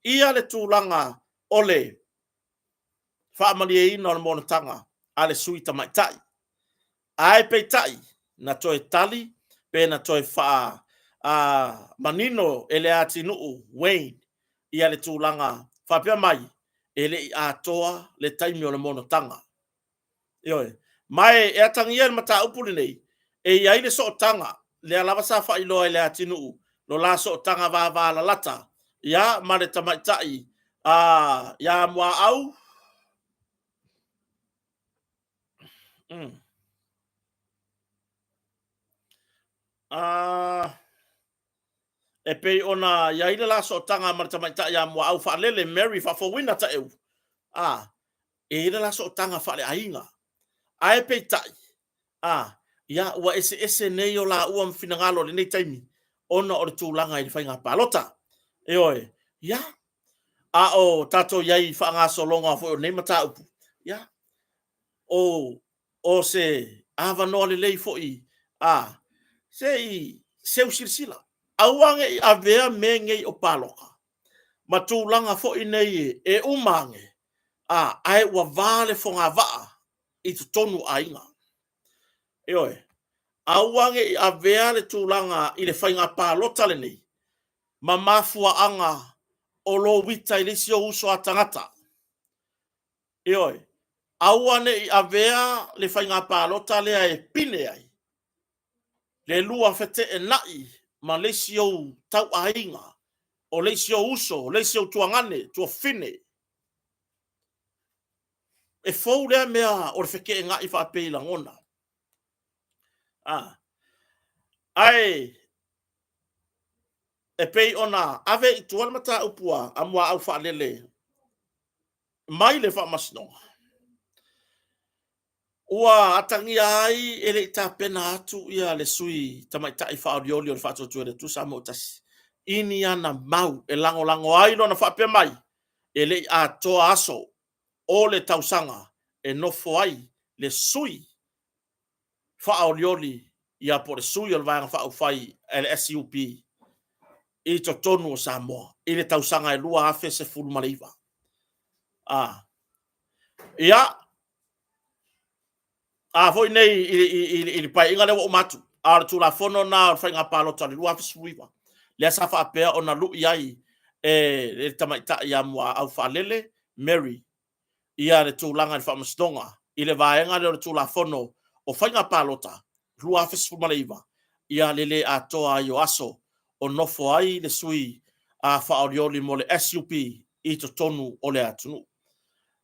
ia le tulaga o le faamalieina o le monotaga a le sui tamaitai. Ae peitai, na toe tali pe na toe faa manino e Leatinuu Wayne ia le tulaga faapea mai, e le i atoa le taimi o le monotaga. Ioe. Ma e atagia i le mataupu lenei, e i ai le sootaga, lea lava sa faailoa e Leatinuu lo la sootaga vavalalata ia ma le tamaitai a ia Muaau. E pei ona i ai le la sootaga ma le tamaitai ia Muaau Faalele Mary Faafouina Taeu, a, e i ai le la sootaga faaleaiga. Ae peitai, a, ia, ua eseese nei o laua ma finagalo i lenei taimi ona o le tulaga i le faiga palota. Ioe, ia, a o tatou i ai i faagasologa foi o lenei mataupu, ia, o, o se avanoa lelei foi, a, se i seu silasila. Aua ne i avea mea nei o palota ma tulaga foi nei e uma ane, a, ae ua va le fogavaa i totonu o aiga. Ioe. Aua ne i avea le tulaga i le faiga palota lenei ma mafuaaga o lou ita i le isi ou uso a tagata. Ioe. Aua ne i avea le faiga palota lea e pine ai le lua feteenai ma le isi ou tauaiga. o le isi ou uso, o le isi ou tuagane, tuafafine. E fou lea mea o le feteenai faapea i lagona. A. Ae e pei ona ave i tua le mataupu a Muaau Faalele mai le Faamasinoga, ua atagia ai e le i tapena atu ia le sui tamaitai faaolioli o le Faatuatua i le Atua Samoa ua Tasi i ni ana mau e lagolago ai lona faapea mai e le i atoa aso o le tausaga e nofo ai le sui faaolioli ia po o le sui o le Vaega Faaupufai a le SUP i totonu o Samoa i le tausaga e 2019. A. Ia, a foi nei i le paeaiga lea ua uma atu, a o le Tulafono lena o le Faiga Palota o le 2019, lea sa faapea ona lui ai e le tamaitai ia Muaau Faalele Mary ia le tulaga i le Faamasinoga i le vaega lea o le Tulafono o Faiga Palota 2019, ia le le atoa ai o aso o nofo ai le sui a faaolioli mo le SUP i totonu o le atunuu.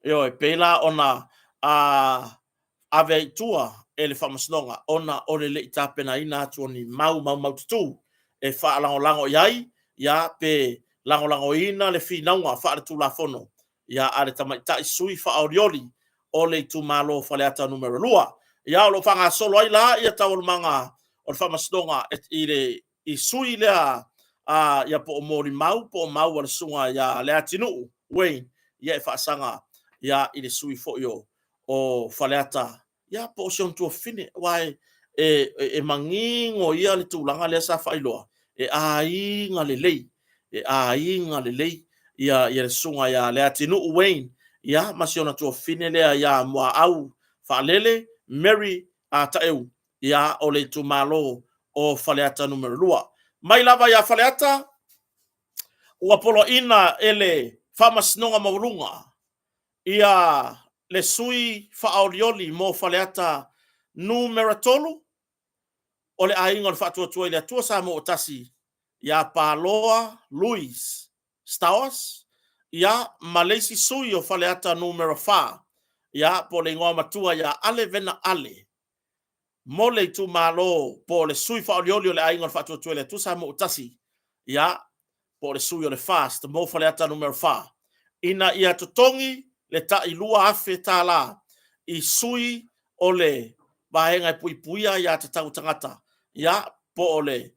Ioe, pei la ona a ave ai i tua e le Faamasinoga ona o le le i tapenaina atu o ni mau maumaututu e faalagolago i ai, ia pe lagolagoina le finauga faaletulafono ia a le tamaitai sui faaolioli o le itumalo o Faleata Nu.2. Ia o lo o faagasolo ai la ia taualumaga o le Faamasinoga i le i sui lea a ia po o molimau po o mau a le susuga ia Leatinuu Wayne ia e faasaga ia i le sui foi o Faleata ia po o si ona tuafafine aua e manino ia le tulaga lea sa faailoa e aiga lelei e aiga lelei ia le susuga ia Leatinuu Wayne ia ma si ona tuafafine lea ia Muaau Faalele Mary Taeu ia o le itumalo o Faleata Nu.2. Mai lava ia Faleata ua poloaiina e le Faamasinoga Maualuga ia le sui faaolioli mo Faleata Nu.3 o le Aiga o le Faatuatua i le Atua Samoa ua Tasi ia Paloa Louis Stowers, ia ma le isi sui o Faleata Nu.4, ia po o le igoa matua ia Ale Vena Ale, mo le itumalo po o le sui faaolioli o le Aiga o le Faatuatua i le Atua Samoa ua Tasi, ia po o le sui o le FAST mo Faleata Nu.4, ina ia totogi le tai $2,000 i sui o le vaega e puipuia aia tatau a tagata, ia po o le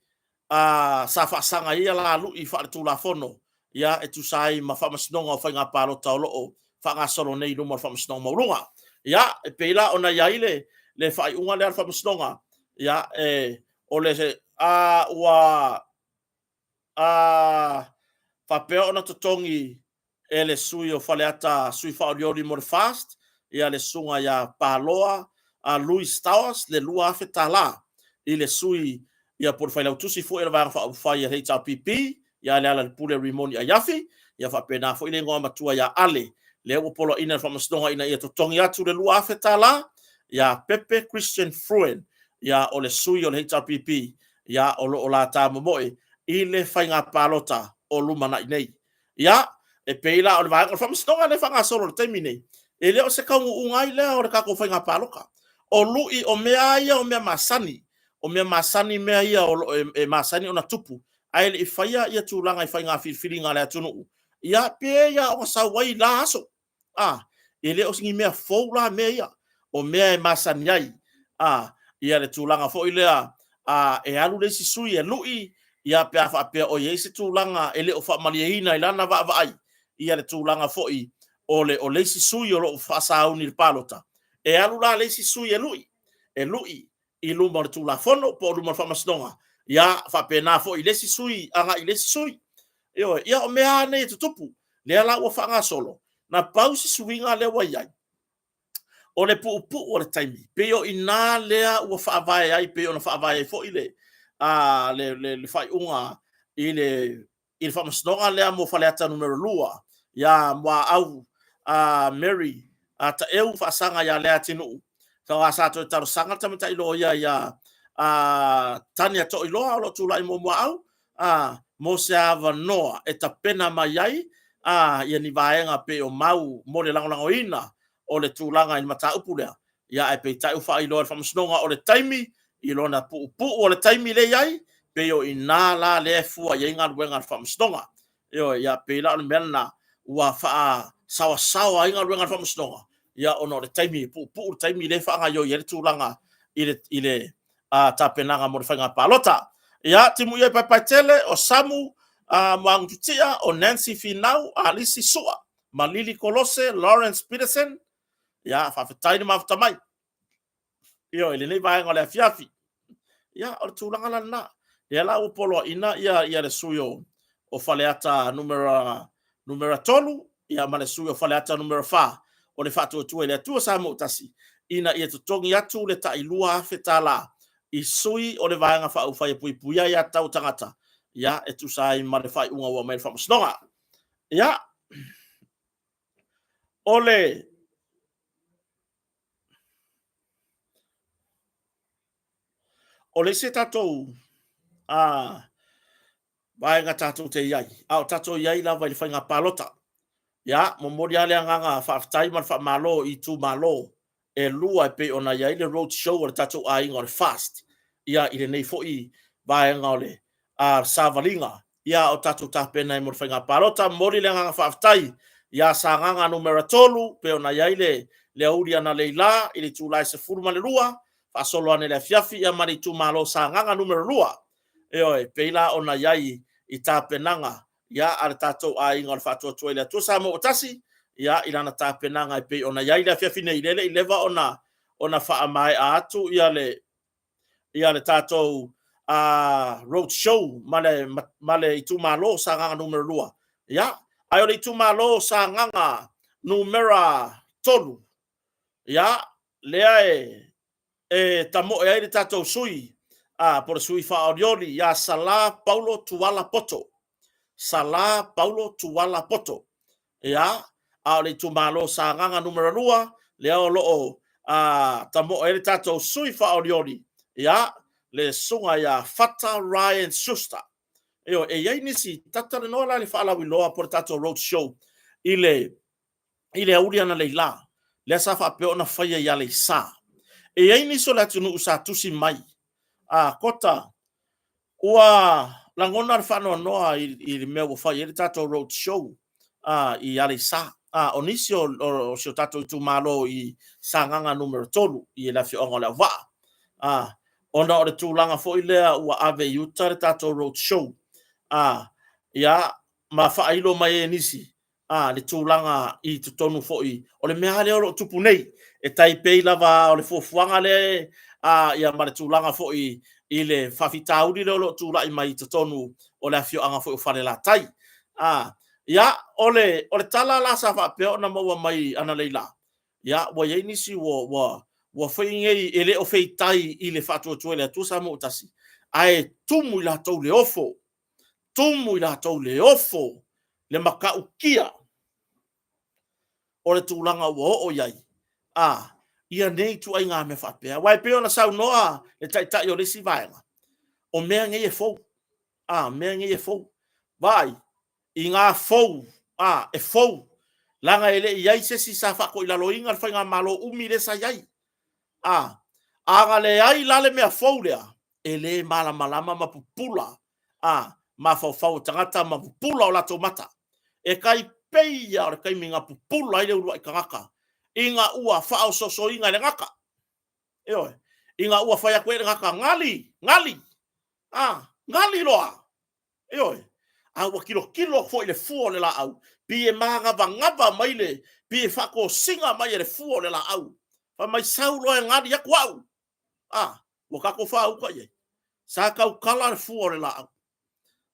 sa faasaga i ia la lui faaletulafono ia e tusa ai ma faamasinoga o faiga palota o lo o faagasolo nei i luma o le Faamasinoga Maualuga. Ia, e pei la ona i ai le faaiuga lea a le Faamasinoga, ia, e, o le, a, ua, a, faapea ona totogi e le sui o Faleata, sui faaolioli mo le FAST, ia le susuga ia Paloa a Louis Towers le $2,000 i le sui ia po o le failautusi foi o le Vaega Faaupufai a le HRPP ia Lealailepule Rimoni Aiafi, ia faapena foi le igoa matua ia Ale, lea ua poloaiina e le Faamasinoga ina ia totogi atu le $2,000 ia Pepe Christian Fruen, ia o le sui o le HRPP ia o lo o la tamomoe i le faiga palota o lumanai nei. Ia, e pei la o le vaega o le faamasinoga lea e faagasolo i le taimi nei, e le o se taunuuga ai lea o le tatou faiga palota. O lui, o mea ia o mea masani, o mea masani mea ia o lo o e masani ona tupu, ae le i faia ia tulaga i faiga filifiliga a le atunuu, ia pe ia ona sau ai la aso. A, e le o ni mea fou la mea ia, o mea e masani ai, a, ia le tulaga foi lea, a, e alu le isi sui e lui, ia pe a faapea o i ai se tulaga e le o faamalieina i lana vaavaai, ia le tulaga foi o le, o le isi sui o lo o faasauni i le palota, e alu la le isi sui e lui, e lui i luma o le Tulafono po o luma o le Faamasinoga, ia faapena foi i le isi sui agai i le isi sui. Ioe, ia o mea lava nei e tutupu, lea la ua faagasolo, na pau si suiga lea ua i ai, o le puupuu o le taimi, pei o i ina lea ua faavae ai, pei ona faavae ai foi le, a, le, le, le faaiuga i le i le faamasinoga lea mo Faleata Nu.2, ia Muaau Mary Taeu faasaga ia Leatinuu, aua sa toe talosaga le tamaitai loia ia Tania Toiloa o lo o tulai mo Muaau, mo se avanoa e tapena mai ai a ia ni vaega pei o mau mo le lagolagoina o le tulaga i le mataupu lea. Ia ae peitai ua faailoa e le Faamasinoga o le taimi i lona puupuu o le taimi lea e i ai, pei o i ina la lea e fua i ai galuega a le Faamasinoga. Ioe, ia pei la o le mea lena ua faasaoasaoa ai galuega a le Faamasinoga, ia ona o le taimi e puupuu le taimi lea e faagaoioi ai le tulaga i le tapenaga mo le faiga palota. Ia, timuia i Paepaetele, o Samu Muagututia, o Nancy Finau, Alisi Sua ma Lili Kolose, Lawrence Peterson. Ia, faafetai le mafuta mai. Ioe, i lenei vaega o le afiafi. Ia, o le tulaga la lena. Lea la ua poloaiina ia le sui usufono o Faleata numera 3 ia ma le sui usufono o Faleata numera 4 o le Faatuatua i le Atua Samoa ua Tasi ina ia totogi atu le tai $2,000 i sui o le Vaega Faaupufai e Puipuia Aia Tatau a Tagata, ia, e tusa ai ma le faaiuga ua aumai e le Faamasinoga. Ia, o le O le isi tatou vaega tatou te i ai, a o tatou i ai lava i le faiga palota, ia, momoli lava le agaga faafetai ma le faamalo i itumalo e lua e pei ona i ai le road show a le tatou aiga o le FAST, ia, i lenei foi vaega o le savaliga, ia, a o tatou tapena ai mo le faiga palota. Momoli le agaga faafetai ia Sagaga Nu.3 pei ona i ai le aoauli analeila i le itula e 12 faasolo ane i le afiafi, ia ma le itumalo o Sagaga Nu.2. Ioe, e pei la ona i ai i tapenaga a le tatou aiga o le Faatuatua i le Atua Samoa ua Tasi, ia, i lana tapenaga e pei ona i ai le afiafi nei, lea e le i leva ona faamaea atu le tatou road show ma le itumalo o Sagaga Nu.2, ia, ae o le itumalo o Sagaga Nu.3, ia, lea e tamoe ai le tatou sui po o le sui faaolioli ia Sala Paulo Tuala Poto. Sala Paulo Tuala Poto. Ia, a o le itumalo o Sagaga Nu.2, lea o lo o tamoe ai le tatou sui faaolioli, ia, le susuga ia Fata Ryan Schuster. Ioe, e i ai nisi, tatou talanoa la i le faalauiloa po o le tatou road show i le aoauli analeila, lea sa faapea ona faia i Aleisa. E i ai nisi o le atunuu sa tusi mai, a Kota, ua lagona le faanoanoa i le mea ua fai ai le tatou road show i Aleisa. O nisi o si o tatou itumalo i Sagaga Nu.3 i le afioaga o Leauvaa, ona o le tulaga foi lea ua ave i uta le tatou road show, ia, ma faailo mai ai e nisi le tulaga i totonu foi o le mea lea o lo o tupu nei, e tai pei lava o le fuafuaga lea, ia, ma le tulaga foi i le faafitauli lea o lo o tulai mai i totonu o le afioaga foi o Falelatai. Ia, o le tala la sa faapea ona maua mai analeila, ia, ua i ai nisi ua fai nei e le o feitai i le Faatuatua i le Atua Samoa ua Tasi, ae tumu i latou le ofo, tumu i latou le ofo, le matautia o le tulaga ua oo i ai a ia nei ituaiga mea faapea. Aua e pei ona saunoa le taitai o le isi vaega, o mea nei e fou, a mea nei e fou. Vaai i ngā fou, a e fou, leaga e le i i ai se isi sa faatoilaloina le faigamalo umi lea sa i ai. A a na leai la le mea fou lea, e le malamalama ma pupula a mafaufau o tagata ma pupula o latou mata. E tai pei lava o le taimi na pupula ai le uluai tagata ina ua faaosoosoina e le gata. Ioe, ina ua fai atu ai le gata, gali, gali, a, gali loa. Ioe, a ua tilotilo atu foi i le fua o le laau, pei e manavanava mai le, pei e faatosina mai e le fua o le laau. Fai mai, sau loa e gali atu au. A, ua tatou faauta i ai. Sa tautala le fua o le laau.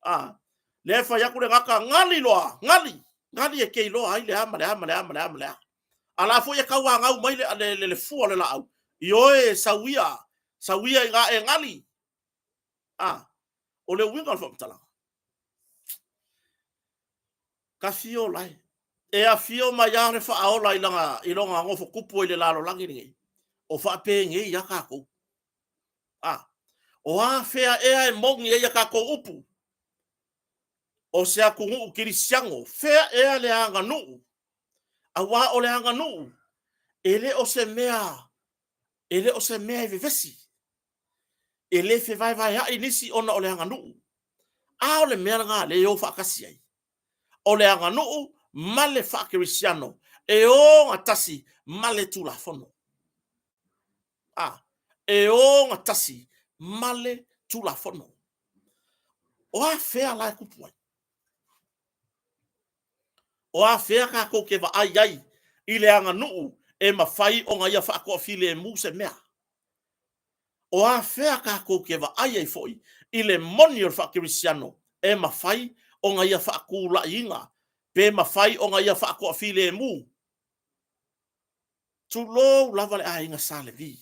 A, lea e fai atu le gata, gali loa, gali, gali e te iloa ai le a ma le a ma le a ma le a ma le a. A la foi e tauanau mai le fua o le laau, ioe, sau ia, sau ia ina e gali. A, o le uiga o le faamatalaga, tafio lae, e afio mai lava le Faaola i lona nofo tupu ai i le lalolagi lenei, o faapenei lava tatou. A, o a fea ea e moni ai a tatou upu? O se atunuu kerisiano, fea ea le aganuu? Aua o le aganuu, e le o se mea, e le o se mea e vevesi. E le fevaevaea'i nisi ona o le aganuu. A o le mea lena lea e o faatasi ai. O le aganuu ma le faakerisiano e ogatasi ma le Tulafono. A, e ogatasi ma le Tulafono. O a fea la e tupu ai? O a fea tatou te vaai ai i le aganuu e mafai ona ia faatoafilemu se mea? O a fea tatou te vaai ai foi i le moni o le faakerisiano e mafai ona ia faatulaiina pe mafai ona ia faatoafilemu? Tulou lava le aiga Sa Levi,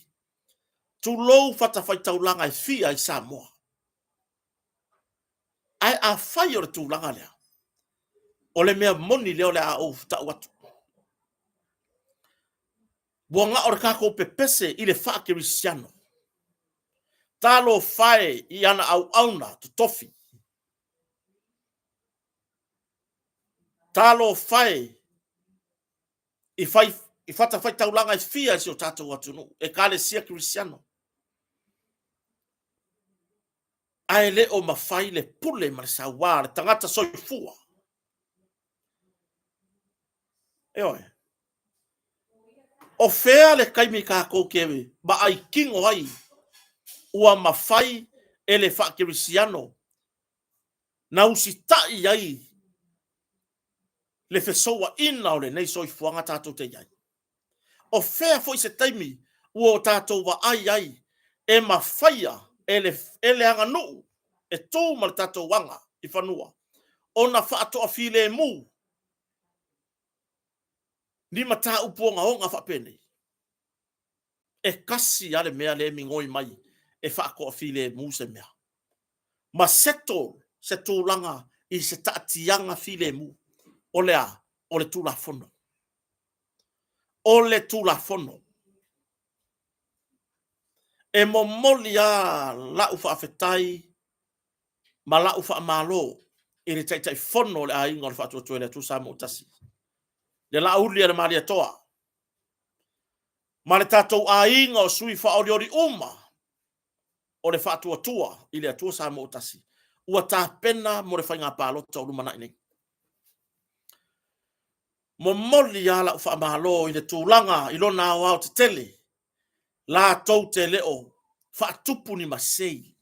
tulou fatafaitaulaga e fia i Samoa. Ae afai o le tulaga lea, o le mea moni lea o le a ou tau atu, ua na o le tatou pepese i le faakerisiano. Talofa e i ana auauna totofi. Talofa e i, fai, i fatafaitaulaga e fia i si o tatou atunuu, ekalesia kerisiano. Ae le o mafai le pule ma le sauā a le tagata soifua. Ioe. O fea le taimi tatou te vaai kino ai ua mafai e le faakerisiano na usitai ai le fesouaina o lenei soifuaga tatou te i ai? O fea foi se taimi ua o tatou vaai ai e mafaia e le, e le aganuu e tu ma le tatou aga i fanua ona faatoafilemu ni mataupu ogaoga faapenei? E tasi lava le mea lea e migoi mai e faatoafilemu se mea ma settle se tulaga i se taatiaga filemu. O le a? O le Tulafono. O le Tulafono. E momoli lava lau faafetai ma lau faamalo i le Taitaifono o le Aiga o le Faatuatua i le Atua Samoa ua Tasi, le Laauli a le Malietoa, ma le tatou aiga o sui faaolioli uma o le Faatuatua i le Atua Samoa ua Tasi, ua tapena mo le faiga palota o lumanai nei. Momoli lava lau faamalo i le tulaga i lona aoaotetele, latou te le o faatupu ni masei.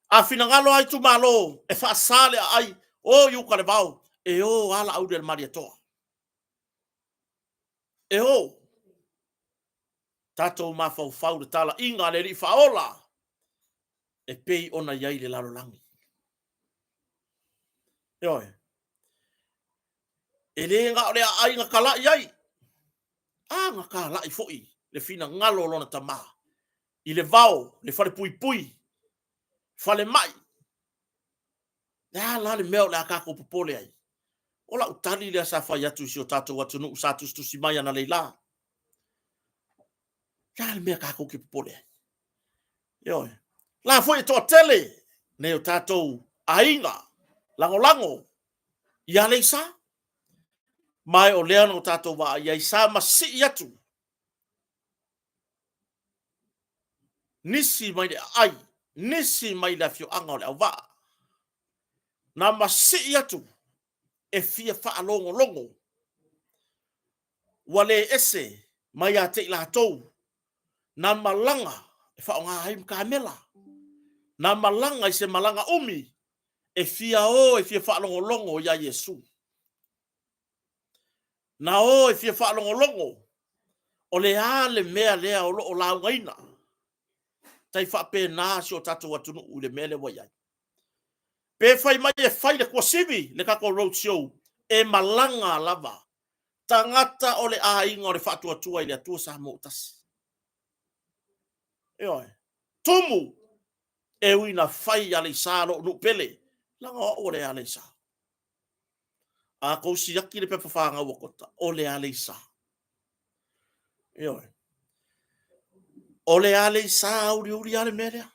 A finagalo lava itumalo e faasa le aai, o i uta le vao, e o lava Laauli a le Malietoa. E o. Tatou mafaufau i le talaiga a le Alii Faaola e pei ona i ai i le lalolagi. Ioe. E le na o le aai na talai ai, a na talai foi le finagalo o lona tama i le vao, le falepuipui, falemai. Le a la le mea o le a tatou popole ai? O lau tali lea sa fai atu i si o tatou atunuu sa tusitusi mai analeila. Le a le mea tatou te popole ai? Ioe. La foi e toatele nei o tatou aiga lagolago i Aleisa. Ma o lea na o tatou vaai ai sa masii atu nisi mai le aai, nisi mai le afioaga o Leauvaa, na masii atu e fia faalogologo ua le ese mai ia te i latou na malaga e faaaoga ai kamela, na malaga i se malaga umi e fia o e fia faalogologo iā Iesu. Na o e fia faalogologo o le a le mea lea o lo o laugaina. Tai faapena si o tatou atunuu i le mea lea ua i ai. Pe fai mai e fai le tuasivi le tatou road show, e malaga lava tagata o le aiga o le Faatuatua i le Atua Samoa ua Tasi. Ioe. Tumu e ui na fai Aleisa lou nuu pele, leaga o au o le Aleisa. A tou siaki le pepa fanau a Kota, o le Aleisa. Ioe. O le Aleisa auliuli lava le mea lea.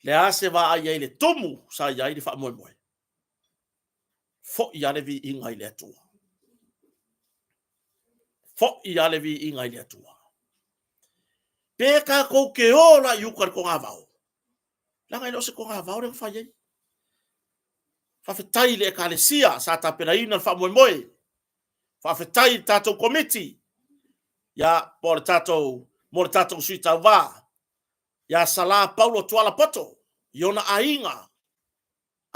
Le a se vaai ai le tumu sa i ai le faamoemoe. Fo'i a le viiga i le Atua. Fo'i a le viiga i le Atua. Pe tatou te o la i uta i le togavao, leaga e le o se togavao lea na fai ai. Faafetai i le Ekalesia sa tapenaina le faamoemoe. Faafetai i le tatou komiti, ia, po o le tatou, mo le tatou sui tauva, ia Sala Paulo Tuala Poto, i ona aiga,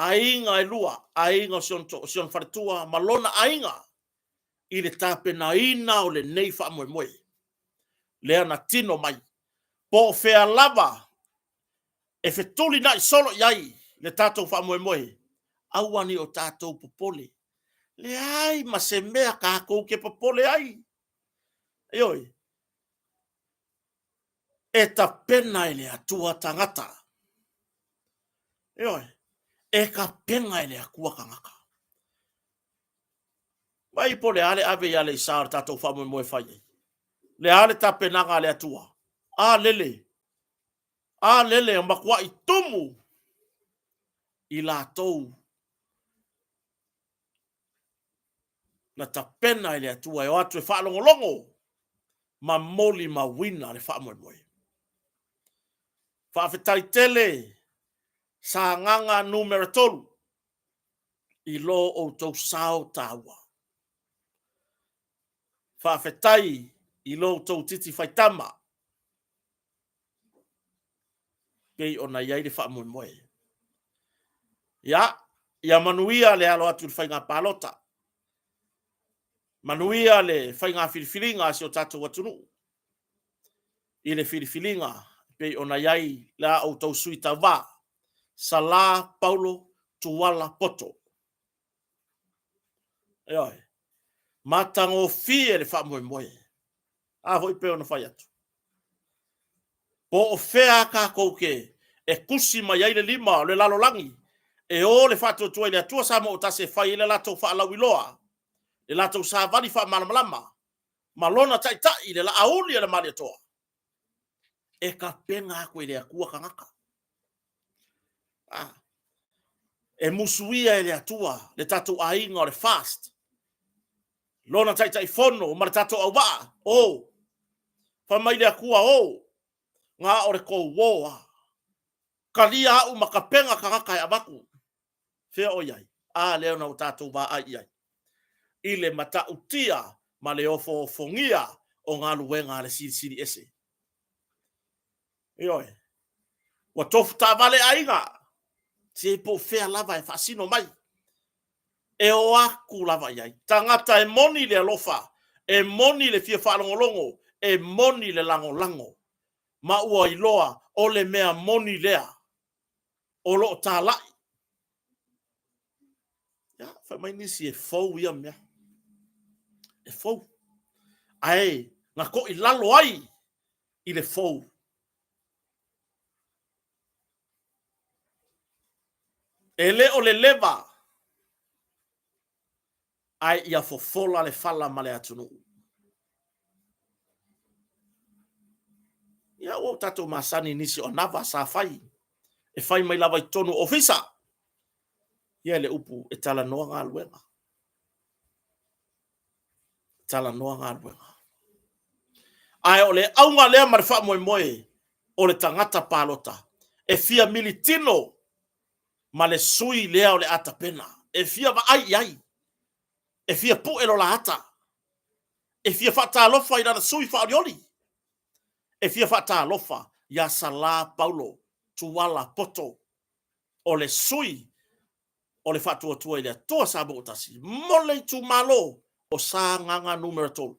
aiga e lua, aiga o si ona faletua ma lona aiga, i le tapenaina o lenei faamoemoe, lea na tino mai. Po o fea lava e fetulinai solo i ai le tatou faamoemoe, aua ne i o tatou popole. Leai ma se mea tatou te popole ai. Ioe. E tapena e le Atua tagata. Ioe. E tapena e le Atua tagata. Vai po o le a le ave i Aleisa o le tatou faamoemoe e fai ai. Le a le tapenaga a le Atua? A lele, a lele e matuai tumu i latou na tapena e le Atua e o atu e faalogologo ma molimauina le faamoemoe. Faafetai tele Sagaga numera 3 i lo outou sao taua. Faafetai i lo outou titi faitama pei ona i ai le faamoemoe. Ia, ia manuia le alo atu i le faiga palota. Manuia le faiga filifiliga a si o tatou atunuu i le filifiliga pei ona i ai la outou sui tauva, Sala Paulo Tuala Poto. Ioe. Matagofie le faamoemoe. A foi pei ona fai atu. Po o fea a tatou te e tusi mai ai le lima o le lalolagi e o le faatuatua i le Atua Samoa ua tasi e fai ai le latou faalauiloa, le latou savali faamalamalama ma lona taitai le Laauli a le Malietoa, e tapena atu e le Atua tagata. Ah. E musuia e le Atua le tatou aiga o le fast, lona Taitaifono ma le tatou auvaa, o. Fai mai le Atua, o, na o le tou o a. Talia au ma tapena tagata e avatu. Fea o i ai? A lea na o tatou vaai i ai. I le matautia ma le ofoofogia o galuega a le Silisili Ese. Ioe. Ua tofu taavale aiga. Se po o fea lava e faasino mai. E o atu lava i ai. Tagata e moni le alofa, e moni le fia faalogologo, e moni le lagolago. Ma ua iloa o le mea moni lea o lo o talai. Ia, fai mai nisi e fou ia mea. E fou. Ae na toilalo ai i le fou. E le o le leva, ae ia fofola le fala ma le atunuu. Ia, ua tatou masani i nisi o anava sa fai, e fai mai lava i totonu o ofisa. Ia le upu e talanoa galuega. Talanoa galuega. Ae o le auga lea ma le faamoemoe o le tagata palota e fia militino ma le sui lea o le a tapena, e fia vaai i ai, e fia pue lo la ata, e fia faatalofa i lana sui faaolioli, e fia faatalofa iā Sala Paulo Tuala Poto, o le sui o le Faatuatua i le Atua Samoa ua Tasi mo le itumalo o Sagaga Numera 3.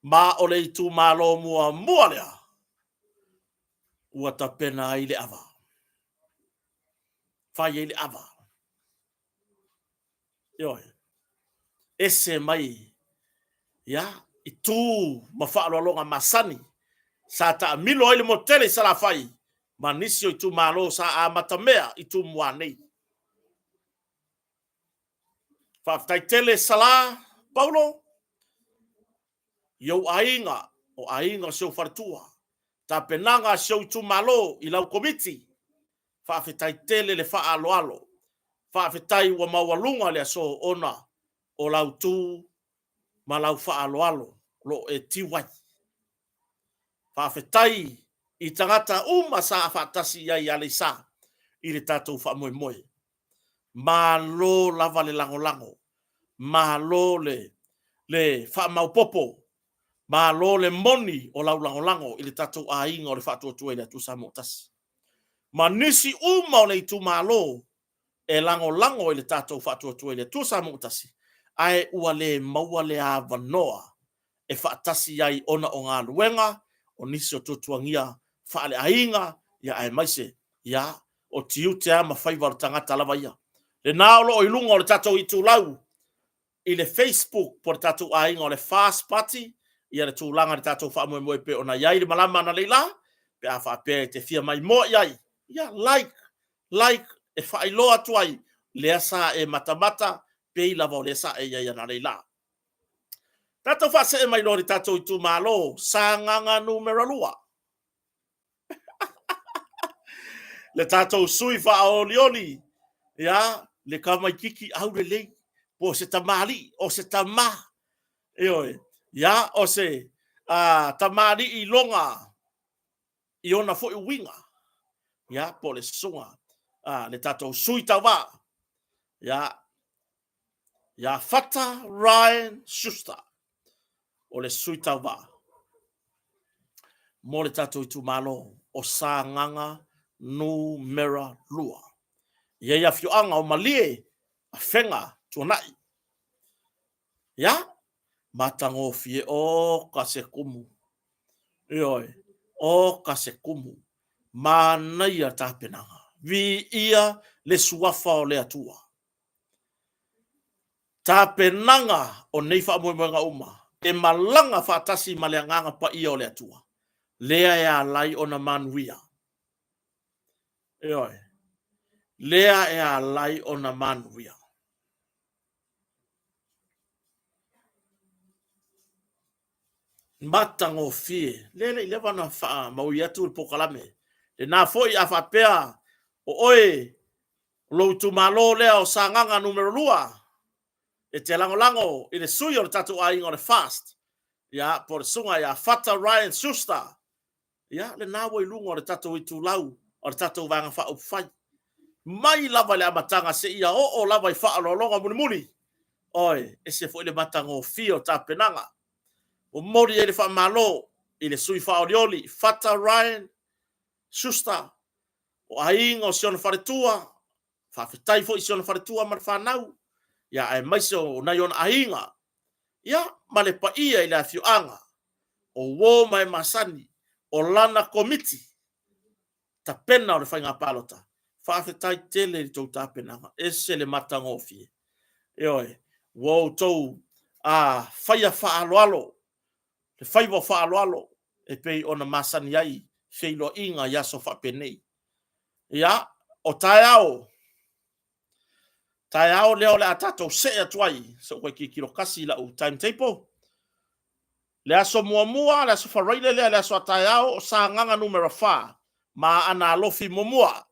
Ma o le itumalo muamua lea ua tapena ai le ava. Fai ai le ava. Ioe. Ese mai ia, i tu ma faaaloaloga masani sa taamilo ai le motu tele i Salafai ma nisi o itumalo sa amatamea i Tumua nei. Faafetai tele Sala Paulo i ou aiga, o aiga o si ou faletua. Tapenaga a si ou itumalo i lau Komiti, faafetai tele le faaaloalo. Faafetai ua maualuga le aso ona o lau tu ma lau faaaloalo o lo o e tiu ai. Faafetai i tagata uma sa faatasi i ai i Aleisa i le tatou faamoemoe. Malo lava le lagolago, malo le faamaopopo, malo le moni o lau lagolago i le tatou aiga o le Faatuatua i le Atua Samoa ua Tasi. Ma nisi uma o le itumalo e lagolago i le tatou Faatuatua i le Atua Samoa ua Tasi, ae ua le maua le avanoa e faatasi ai ona o galuega, o nisi o tuatuagia faaleaiga, ia aemaise ia o tiute lava ma faiva o le tagata lava ia. Lena o lo o i luga o le tatou itulau i le Facebook po o le tatou aiga o le First Party, ia le tulaga i le tatou faamoemoe e pei ona i ai le malama analeila, pe a faapea e te fia maimoa i ai, ia like, like e faailoa atu ai lea sa e matamata pei lava o lea sa e i ai analeila. Tatou faasee mai loa i le tatou itumalo Sagaga numera 2. Le tatou sui faaolioli, ia, le tamaititi aulelei, po o se tamalii, o se tama, ioe, ia, o se tamalii iloga i ona foi uiga, ia, po o le susuga a le tatou sui tauva, ia, ia Fata Ryan Schuster, o le sui tauva mo le tatou itumalo o Sagaga numera 2. E i ai afioaga o Malie, Afega, Tuanai. Ia, matagofie, oka se kumu. Ioe, oka se kumu. Manaia tapenaga. Viia le suafa o le Atua. Tapenaga o nei faamoemoega uma e malaga faatasi ma le Agaga Paia o le Atua, lea e ala ai ona manuia. Ioe, lea e ala ai ona manuia. Matagofie, lea e le i leva ona faamaui atu le polokalame. Lena foi a faapea o oe O lou itumalo lea o Sagaga Nu.2, e te lagolago i le sui o le tatou aiga o le FAST, ia, po o le susuga ia Fata Ryan Schuster, ia, lena ua i luga o le tatou itulau o le tatou Vaega Faaupufai. Mai lava i le amataga seia oo lava i faaaloaloga mulimuli, oi, ese foi le matagofie o tapenaga. Momoli ai le faamalo i le sui faaolioli Fata Ryan Schuster, o aiga o si ona faletua, faafetai foi i si ona faletua ma le fanau, ia aemaise o nai ona aiga, ia ma le paia i le afioaga o uo ma e masani, o lana komiti tapena o le faiga palota. Faafetai tele i le tou tapenaga, ese le matagofie. Ioe, ua outou faia faaaloalo le faiva o faaaloalo e pei ona masani ai feiloaiga i aso faapenei. Ia, o taeao, taeao lea o le a tatou see atu ai, se i ou toe tilotilo tasi i lau timetable. Le aso muamua, le aso Faraile lea, le aso a taeao, o Sagaga numera 4, ma Aana Alofi muamua.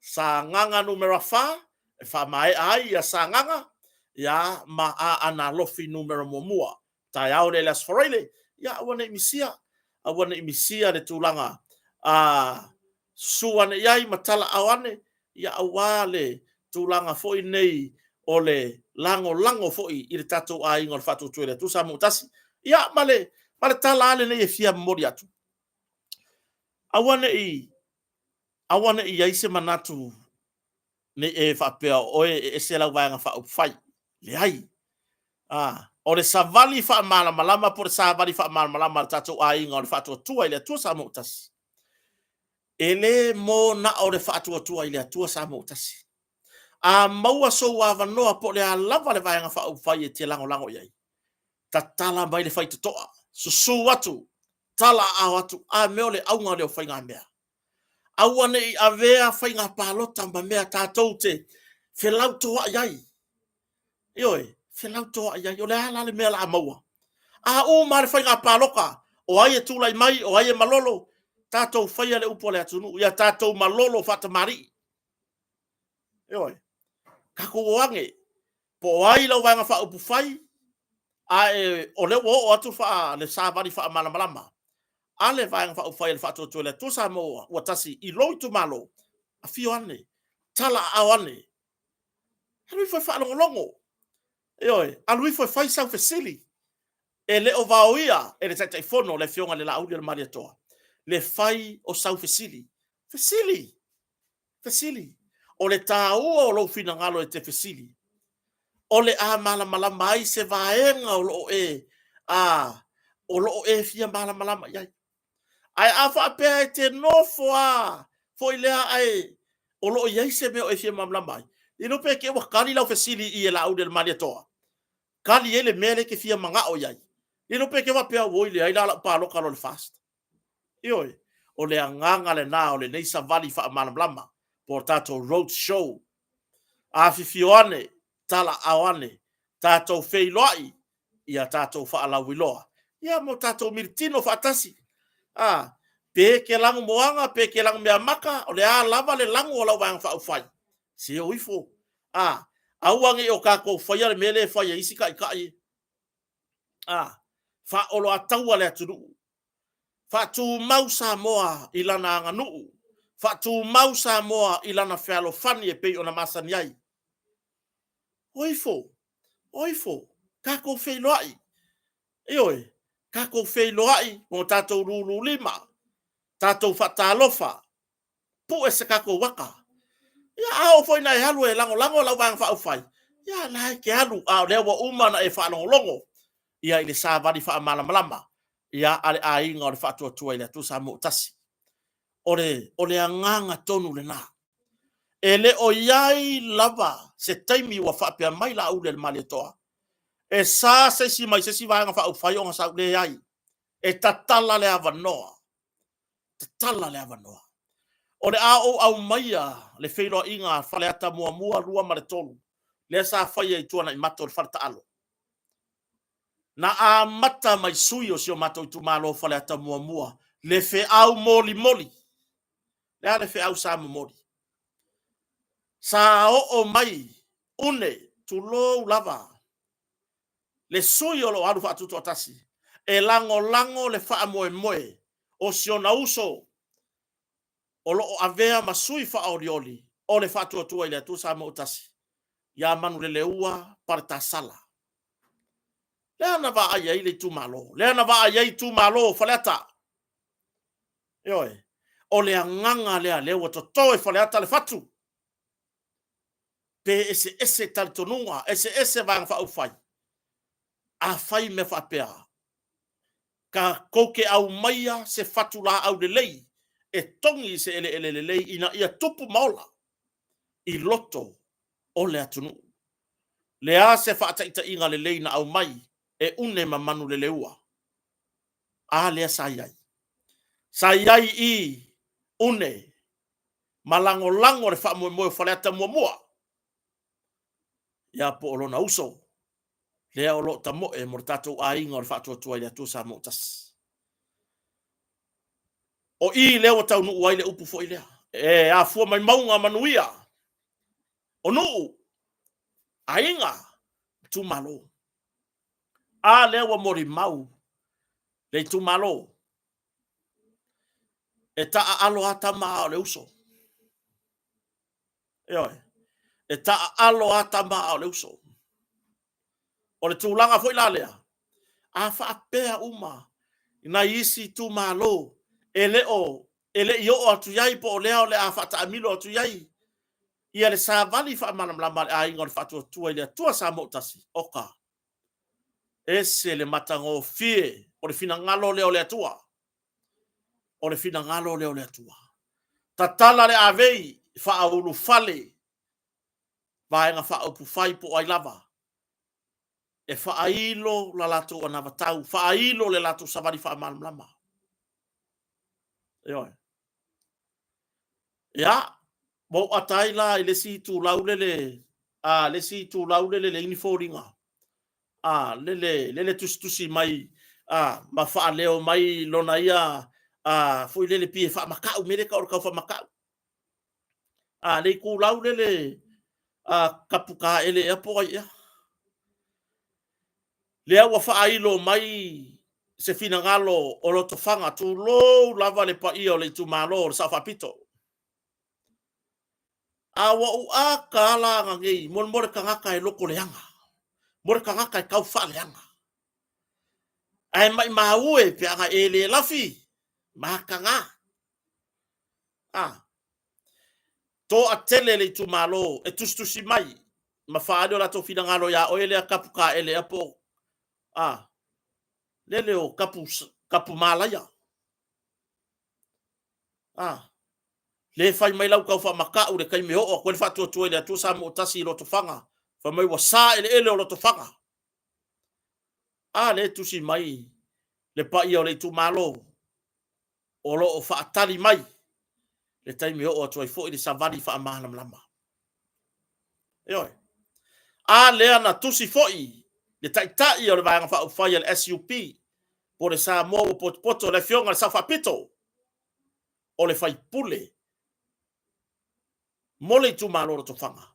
Sagaga numera 4, e faamaea ai ia Sagaga, ia, ma Aana Alofi numera muamua. Taeao lea i le Aso Faraile, ia aua ne i misia, aua ne i misia le tulaga a susu ane i ai ma talaao ane, ia aua le tulaga foi nei o le lagolago foi i le tatou aiga o le Faatuatua i le Atua Samoa ua Tasi. Ia ma le, ma le tala lava lenei e fia momoli atu, aua ne i, aua ne i i ai se manatu ne i e faapea o oe e ese lau Vaega Faaupufai. Leai. A, o le savali faamalamalama po o le savali faamalamalama a le tatou aiga o le Faatuatua i le Atua Samoa ua Tasi, e le mo na o le Faatuatua i le Atua Samoa ua Tasi. A maua sou avanoa po o le a lava le Vaega Faaupufai e te lagolago i ai, tatala mai le faitotoa, susu atu, talaaao atu, a mea o le auga lea o faigamea. Aua ne i avea faiga palota ma mea tatou te felautoai ai. Ioe, felautoai ai. O le a la le mea o le a maua? A uma lava le faiga palota, o ai e tulai mai, o ai e malolo? Tatou faia le upu a le atunuu, ia tatou malolo faatamalii. Ioe. Tatou o ane, po o ai lau Vaega Faaupufai, ae o lea ua oo atu le savali faamalamalama a le Vaega Faaupufai a le Faatuatua i le Atua Samoa ua Tasi i lou itumalo, afio ane, talaaao ane, alu ifo e faalogologo, ioe, alu ifo e fai sau fesili. E le o vaoia e le Taitaifono le Afioga i le Laauli o le Malietoa le fai o sau fesili. Fesili! Fesili. O le taua o lou finagalo e te fesili, o le a malamalama ai se vaega o lo o e, a, o lo o e fia malamalama i ai. Ae a faapea e te nofo lava foi lea ae o lo o i ai se mea o e fia malamalama ai, le iloa pe te i ua tali lau fesili i i e Laauli o le Malietoa, tali ai le mea lea e te fia manao i ai. Le iloa pe te i faapea, oi leai la o le a ou palota loa i le FAST. Ioe, o le agaga lena o lenei savali faamalamalama po o tatou road show. Afifio ane, talaaao ane, tatou feiloai, ia tatou faalauiloa, ia ma o tatou militino faatasi. A, pe e te lagu moana, pe e te lagu meamata, o le a lava le lagu o lau Vaega Faaupufai, se o ifo, a, aua ne i o tatou faia le mea lea e fai e isi taitai, a, faaoloataua le atunuu, faatumau Samoa i lana aganuu, faatumau Samoa i lana fealofani e pei ona masani ai. O ifo, o ifo, tatou feiloai, ioe, tatou feiloai ma o tatou lululima, tatou faatalofa, pue se tatou ata. Ia, a oo foi ina e alu e lagolago lau Vaega Faaupufai, ia o la e te alu, a o lea ua uma ona e faalogologo ia i le savali faamalamalama ia a le Aiga o le Faatuatua i le Atua Samoa ua Tasi. O le agaga tonu lena. E le o i ai lava se taimi ua faapea mai Laauli a le Malietoa, e sa se isi mai se isi Vaega Faaupufai ona sau. Leai, e tatala le avanoa, tatala le avanoa. O le a ou aumaia le feiloaiga a Faleata 1, 2 ma le 3, lea sa faia i Tuanaimato i le faletaalo. Na amata mai sui o si o matou itumalo o Faleata 1 le feau molimoli. Le a le feau sa momoli? Sa oo mai une, tulou lava, le sui o lo o alu faatutoatasi e lagolago le faamoemoe o si ona uso o lo o avea ma sui faaolioli o le Faatuatua i le Atua Samoa ua Tasi, ia Manuleleua Paletasala. Lea na vaai ai le itumalo, lea na vaai ai itumalo o Faleata. Ioe, o le agaga lea, lea ua toto e Faleata le fatu. Pe eseese talitonuga, eseese Vaega Faaupufai, afai mea faapea, tatou te aumaia se fatulaau lelei e togi i se eleele lelei ina ia tupu ma ola i loto o le atunuu. Le a se faataitaiga lelei na aumai e Une ma Manuleleua? A lea sa i ai. Sa i ai i Une ma lagolago le faamoemoe o Faleata 1, ia po o lona uso lea o lo o tamoe mo le tatou aiga o le Faatuatua i le Atua Samoa ua Tasi. O i lea ua taunuu ai le upu foi lea, e afua mai mauga manuia, o nuu, aiga, itumalo. A lea ua molimau le itumalo, e taaalo lava tama a o le uso. Ioe, e taaalo lava tama a o le uso. O le tulaga foi la lea, a faapea uma nai isi itumalo e le o e le i oo atu i ai po o lea o le a faataamilo atu i ai ia le savali faamalamalama a le Aiga o le Faatuatua i le Atua Samoa ua Tasi, oka, ese le matagofie o le finagalo lea o le Atua. O le finagalo lea o le Atua. Tatala le avei, faaulufale Vaega Faaupufai po o ai lava e faailo la latou anavatau, faailo le latou savali faamalamalama. Ioe. Ia, ua ou ata ai la i le isi itulau lele, a le isi itulau lele leai ni foliga. A lele, lele tusitusi mai a ma faaleo mai lona ia A foi lele pie faamakau mele ka o le tau faamakau. A le itulau lele a kapu kaele ea po o ai ea. Lea ua faailo mai se finagalo o Lotofaga, tulou lava le paia o le itumalo o le Sao Faapito. A ua ou ata ala ana nei mo le tagata e loto leaga, mo le tagata e tau faaleaga. Ae maimau e pe ana e le lafi, mataga. A, toatele le itumalo e tusitusi mai ma faaali o latou finagalo ia oe lea kapu kaele ea po o a, lele o kapu, kapu malaia. A, le fai mai lau tau faamata'u le taimi e oo atu ai le faatuatua i le Atua Samoa tasi i Lotofaga, fai mai ua sa eleele o Lotofaga. A lea e tusi mai le paia o le itumalo o lo o faatali mai le taimi e oo atu ai foi le savali faamalamalama. Ioe. A lea na tusi foi le taitai o le Vaega Faaupufai a le SUP po o le Samoa ua potopoto, le Afioga i le Sao Faapito, o le faipule mo le itumalo o Lotofaga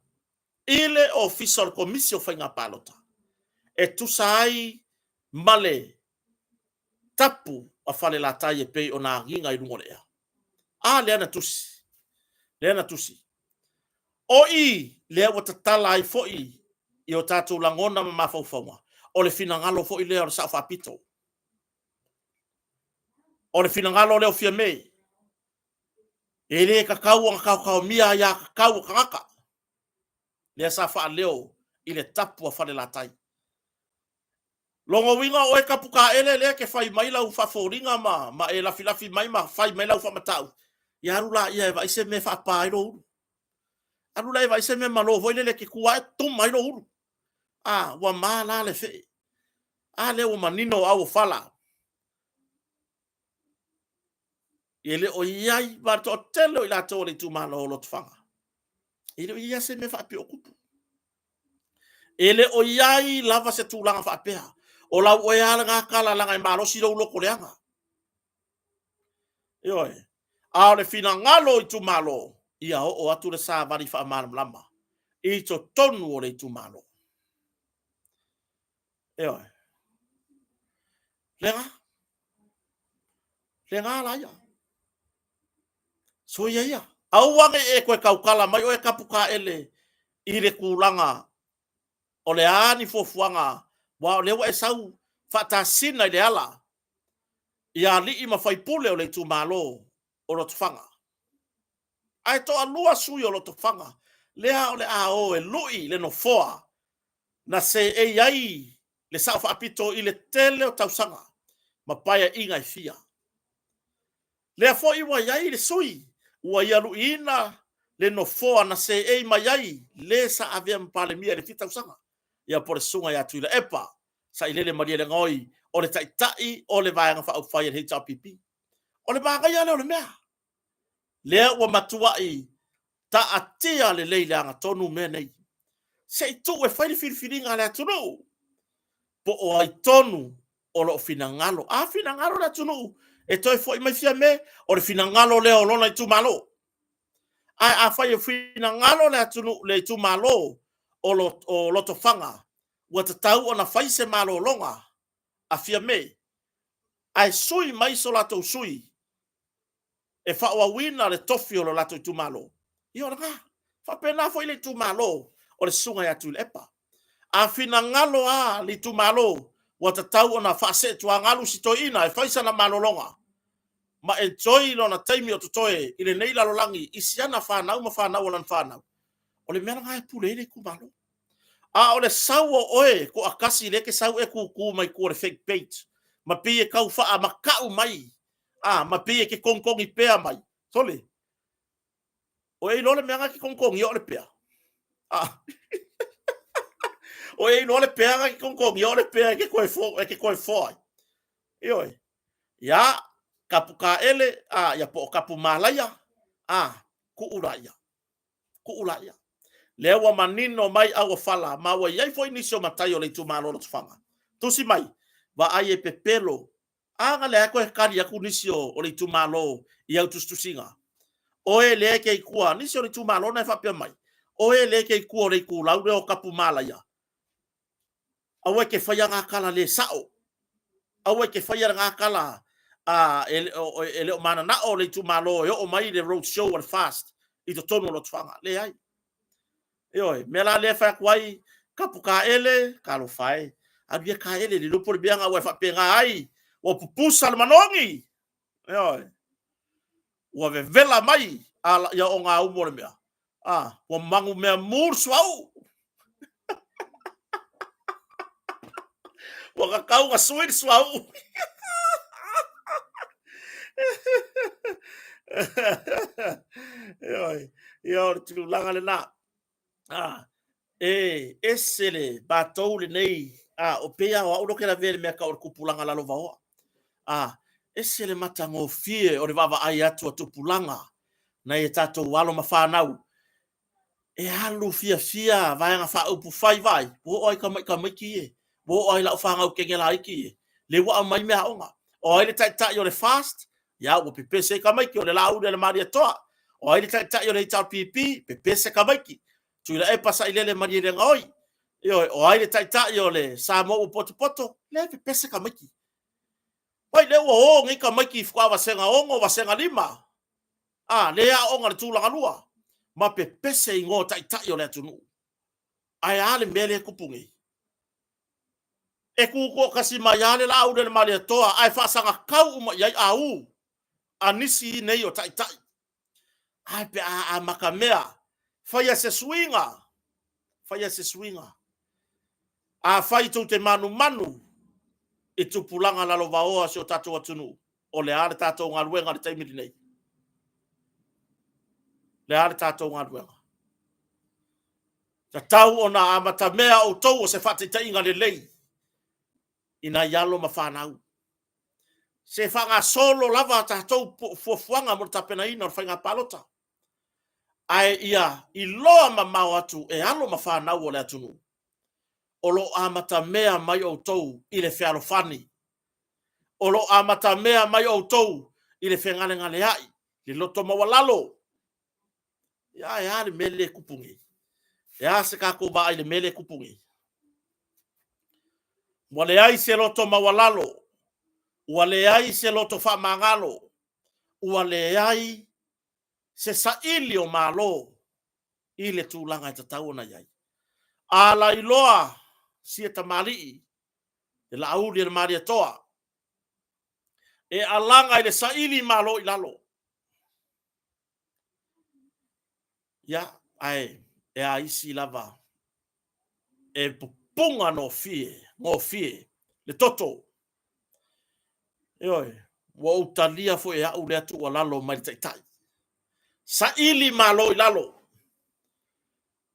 i le Ofisa o le Komisi o Faiga Palota e tusa ai ma le tapu a Falelatai e pei ona agiga i luga o le ea. A lea na tusi, lea na tusi. O i lea ua tatala ai foi i o tatou lagona ma mafaufauga, o le finagalo foi lea o le Sao Faapito. O le finagalo lea o Fiame, e le tatau ona taotaomia aiatatau a tagata, lea sa faaleo i le tapu a Falelatai. Lona uiga o oe Tapukaele lea e te fai mai lau faafoliga ma, ma e lafilafi mai ma fai mai lau faamatau, ia alu laia e vaai se mea e faapa ai lou ulu. Alu laia e vaai se mea malo foi lele e te tu ae tuma ai lou ulu. A, ua ma la le fee. A lea ua manino au o fala. E le o i ai ma le toatele o i latou o le itumalo o Lotofaga. E le o i ai se mea faapea o tupu. E le o i ai lava se tulaga faapea. O lau oe lava lena tala leaga e malosi lou loto leaga. Ioe. A o le finagalo o itumalo, ia oo atu le savali faamalamalama i totonu o le itumalo. Ioe. Lena. Lena la ia. Soia ia. Aua ne i e toe tautala mai oe Tapukaele i le tulaga o le a ni fuafuaga, aua o lea ua e sau faatasina i le ala i alii ma faipule o le itumalo o Lotofaga. Ae toalua sui o Lotofaga lea o le a o e lui le nofoa na seei ai le Sao Faapito i le tele o tausaga ma paeaiga e fia. Lea foi ua i ai le sui ua ia luiina le nofoa na seei mai ai le sa avea ma Palemia i le fia tausaga, ia po o le Susuga ia Tuilaepa Sailele Malielegaoi, o le Taitai o le Vaega Faaupufai a le HRPP. O le manaia lea o le mea, lea ua matuai taatia lelei i le agatonu mea nei. Se i tuu e fai le filifiliga a le atunuu, po o ai tonu o lo o finagalo. A finagalo le atunuu e toe foi mai Fiame, o le finagalo lea o lona itumalo. Ae afai e finagalo le atunuu, le itumalo o Lotofaga, ua tatau ona fai se malologa a Fiame, ae sui mai so latou sui e faaauauina le tofi o lo latou itumalo, ia o lena. Faapena foi le itumalo o le Susuga ia Tuilaepa. A finagalo lava le itumalo ua tatau ona faaseetuagalu si toeaina e fai sana malologa ma enjoy lona taimi o totoe i lenei lalolagi i siana fanau ma fanau a lana fanau, o le mea lena e pule ai le itumalo. A o le sau o oe toatasi lea e te sau e tutu mai tua o le fake page ma pei e tau faamata'u mai, a, ma pei e te togitogi pea mai. Sole, o e iloa le mea na e te togitogia o le pea? A. O e iloa le pea na e te togitogia o le pea e te toe fo, e te toe foa ai. Ioe. Ia, kapu kaele, a, ia po o kapu malaia, a, tuu laia. Tuu laia. Lea ua manino mai auofala, ma ua i ai foi nisi o matai o le itumalo o Lotofaga. Tusi mai, vaai e pepelo. A na lea e toe tali atu nisi o le itumalo i au tusitusiga. Oe lea e te i tua, nisi o le itumalo na e faapea mai, oe lea e te i tua o le itulau lea o Tapumalaia, aua e te faia na tala le sao. Aua e te faia lena tala e le o mananao le itumalo e oo mai le road show a le FAST i totonu o Lotofaga. Leai. Ioe, mea la lea e fai atu ai, kapu taele, talofa e, alu ia taele, le iloa po o le mea na ua e faapena ai, ua pupusa le manogi. Ioe. Ua vevela mai a ia ogaumu o le mea. A, ua magu mea mu le suauu. Ua tatau ona sui le suauu. Ioe, ia o le tulaga lena. Ah, e ese le matou lenei, ah, o pei lava o au lea ou te lavea i le mea e tau o le tupulaga lalovaoa. Ah, ese le matagofie o le vaavaai atu a tupulaga nai a tatou alo ma fanau e alu fiafia Vaega Faaupufai, vaai, ua oo lava i tamai tamaiti ia, ua oo lava i lau fanau teine laiti ia, lea ua aumai meaaoga. O ai le taitai o le FAST? Ia ua pepese ai tamaiti, o le Laauli a le Malietoa. O ai le taitai o le HRPP? Pepese tamaiti, Tuilaepa Sailele Malielegaoi. Ioe, o ai le taitai o le Samoa ua potopoto? Lea e pepese tamaiti. Vaai, lea ua o nei tamaiti faatoa vasega 6, vasega 5, a, lea e aooga i le tulagalua ma pepese igoa o taitai o le atunuu. Ae a le mea lea e tupu nei? E tutoatasi mai lava le Laauli a le Malietoa ae faasagatau uma i ai au a nisi nei o taitai. Ae pe a amatamea, faia se suiga, faia se suiga. Afai tou te manumanu i tupulaga lalovaoa o si o tatou atunuu, o le a le tatou galuega i le taimi lenei? Le a le tatou galuega? Tatau ona amatamea outou o se faataitaiga lelei i nai alo ma fanau. Se faagasolo lava a tatou fuafuaga mo le tapenaina o le faiga palota. Ae ia iloa mamao atu e alo ma fanau o le atunuu, o lo o amatamea mai outou i le fealofani. O lo o amatamea mai outou i le fegalegaleai, le loto maualalo. Ia ae a le mea lea e tupu nei? E a se tatou vaai i le mea lea e tupu nei? Ua leai se loto maualalo, ua leai se loto faamagalo, ua leai se saili o Malo i le tulaga e tatau ona i ai. A lailoa sia tamalii, le Laauli a le Malietoa, e alaga i le saili Malo i lalo. Ia, ae e a isi lava e pupuga nofie, gofie le toto. Ioe, ua ou talia foi e au lea tuualalo mai le Taitai. Saili Malo i lalo,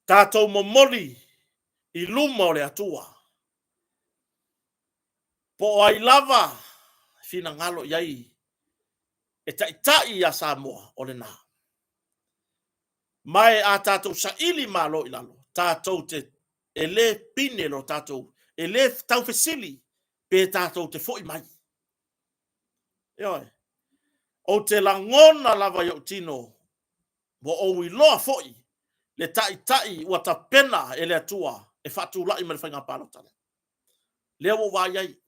tatou momoli i luma o le Atua. Po o ai lava finagalo i ai e taitai ia Samoa, o lena. Ma e a tatou saili Malo i lalo, tatou te e le pine lo tatou, e le taufesili pe tatou te foi mai. Ioe. Ou te lagona lava i ou tino, ua ou iloa foi le taitai ua tapena e le Atua e faatulai mai le faiga palota lea. Lea ua ou vaai ai.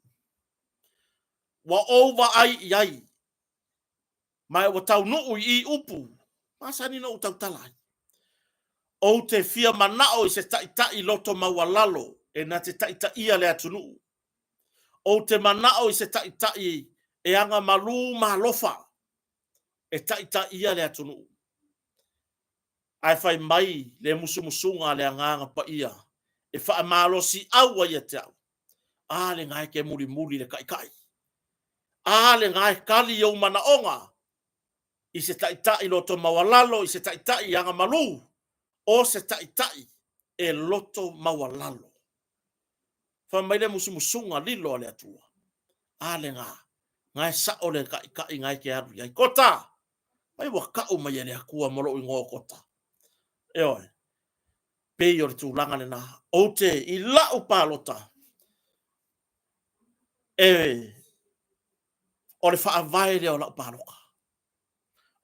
Ua ou vaai i ai. Ma ua taunuu i i upu masani na ou tautala ai. Ou te fia manao i se taitai loto maualalo e na te taitaia le atunuu. Ou te manao i se taitai e agamalu ma alofa e taitaia le atunuu. Ae fai mai le musumusuga a le Agaga Paia e faamalosiau ai ia te au, A lena e te mulimuli i le Taitai. A lena e tali i ou manaoga i se Taitai loto maualalo, i se Taitai agamalu, o se Taitai e loto maualalo. Fai mai le musumusuga lilo a le Atua, A lena, na e sao le Taitai na e te alu i ai. Kota! Mai ua tau mai e le Atua ma lou igoa o Kota. Ioe. Pei o le tulaga lena. Ou te i lau palota e O le faavae lea o lau palota.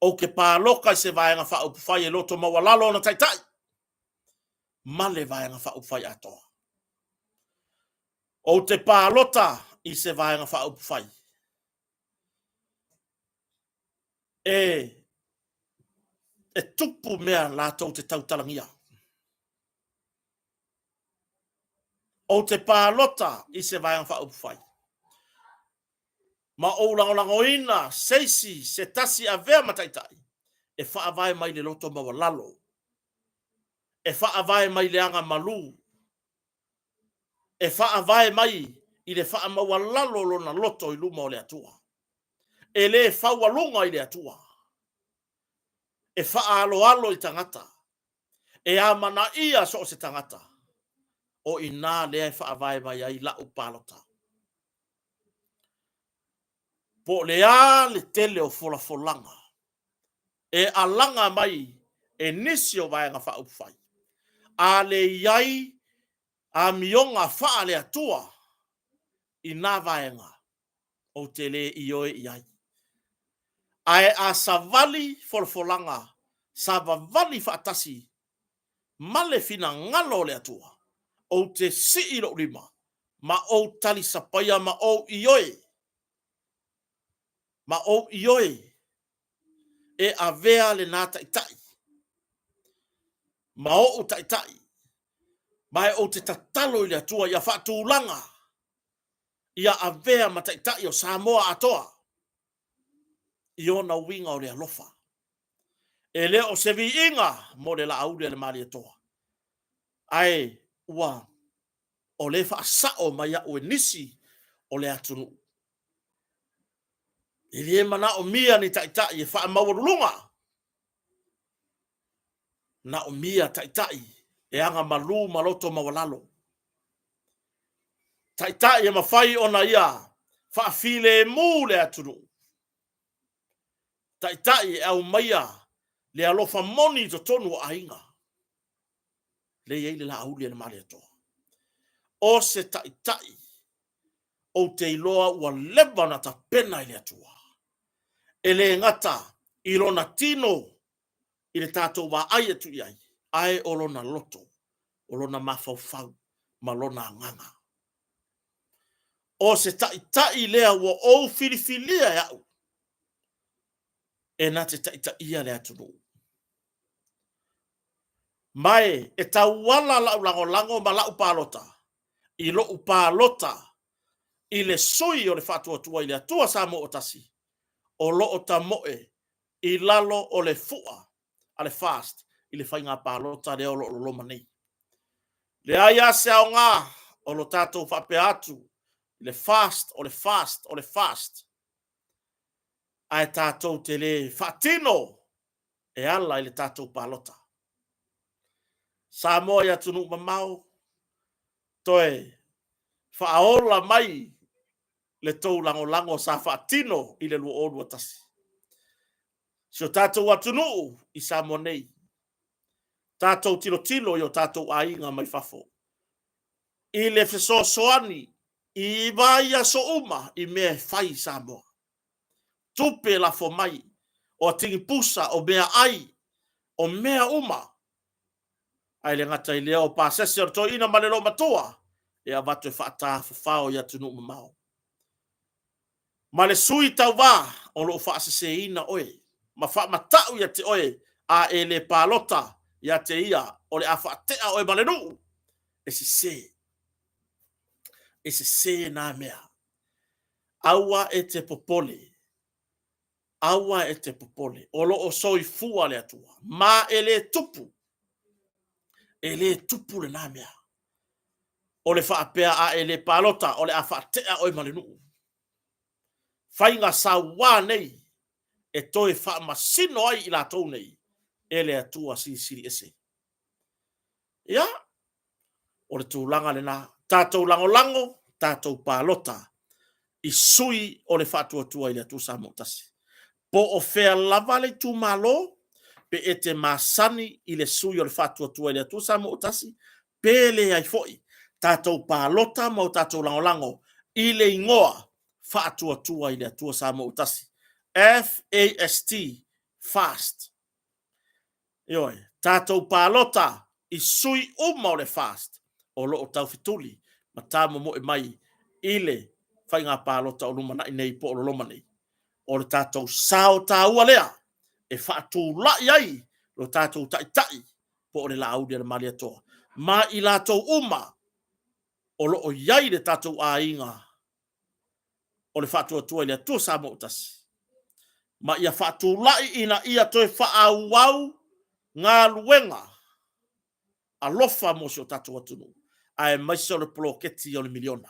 Ou te paloka i se Vaega Faaupufai e loto maualalo ona taitai ma le Vaega Faaupufai atoa. Ou te palota i se Vaega Faaupufai e e tupu mea latou te tautalagia. Ou te palota i se Vaega Faaupufai ma ou lagolagoina se isi se tasi avea ma taitai e faavae mai le loto maualalo, e faavae mai le aga malu, e faavae mai i le faamaualalo o lona loto i luma o le Atua. E le faualuga i le Atua, e faaaloalo i tagata, e amanaia so o se tagata, o i ina lea e faavae mai ai lau palota. Po o le a le tele o folafolaga e alaga mai e nisi o Vaega Faaupufai, a le i ai amioga faale-Atua i na vaega, ou te le ioe i ai. Ae a savali folafolaga savavali faatasi ma le finagalo o le Atua, ou te sii lou lima ma ou talisapaia ma ou ioe, ma ou ioe e avea lena taitai ma ou taitai, ma e ou te tatalo i le Atua ia faatulaga ia avea ma taitai o Samoa atoa i ona uiga o le alofa. E le o se viiga mo le Laauli a le Malietoa, ae ua o lea e faasao mai au e nisi o le atunuu. E le manaomia ni taitai e faamaualuluga, manaomia taitai e agamalu ma loto maualalo. Taitai e mafai ona ia faafilemu le atunuu. Taitai e aumaia le alofa moni i totonu o aiga. Lea e i ai le Laauli a le Malietoa. O se taitai ou te iloa ua leva ona tapena e le Atua. E le gata i lona tino i le tatou vaai atu i ai, ae o lona loto, o lona mafaufau ma lona agaga. O se taitai lea ua ou filifilia e au e na te taitaia le atunuu. Ma e tauala lau lagolago ma lau palota i lou palota i le sui o le Faatuatua i le Atua Samoa ua Tasi, o lo o tamoe i lalo o le fua a le FAST i le faiga palota lea o lo o loloma nei. Leai lava se aoga o lo tatou faapea atu i le FAST, o le FAST, o le FAST, ae tatou te le faatino e ala i le tatou palota. Samoa i atunuu mamao, toe faaola mai le tou lagolago sa faatino i le 2021. Si o tatou atunuu i Samoa nei, tatou tilotilo i o tatou aiga mai fafo, i le fesoasoani i vaiaso uma i mea e fai i Samoa. Tupe lafo mai, o atigi pusa, o meaai, o mea uma. Ae le gata i lea, o pasese o le toeaina ma le loomatua e avatu e faatafafao i atunuu mamao. Ma le sui tauva o lo o faaseseina oe ma faamatau ia te oe a e le palota ia te ia, o le a faatea oe ma le nuu, e sese. E sese na mea. Aua e te popole. Aua e te popole, o lo o soifua le Atua, ma e le tupu, e le tupu lena mea. O le faapea a e le palota, o le a faatea oe ma le nuu. Faiga sauā nei e toe faamasino ai i latou nei e le Atua Silisili Ese. Ia, o le tulaga lena. Tatou lagolago, tatou palota i sui o le Faatuatua i le Atua Samoa Tasi. Po o fea lava le itumalo, pe e te masani i le sui o le Faatuatua i le Atua Samoa Tasi, pe leai foi, tatou palota ma o tatou lagolago i le igoa. Faatuatua i le Atua Samoa ua Tasi. F-A-S-T, fast. Ioe, tatou palota i sui uma o le FAST o lo o taufetuli ma tamomoe mai i le faiga palota o lumanai nei po o loloma nei. O le tatou sao taua lea e faatulai ai lo tatou taitai po o le Laauli a le Malietoa ma i latou uma o lo o i ai le tatou aiga o le Faatuatua i le Atua Samoa ua Tasi, ma ia faatulai ina ia toe faaauau galuega alofa mo si o tatou atunuu, aemaise o le poloketi o le miliona.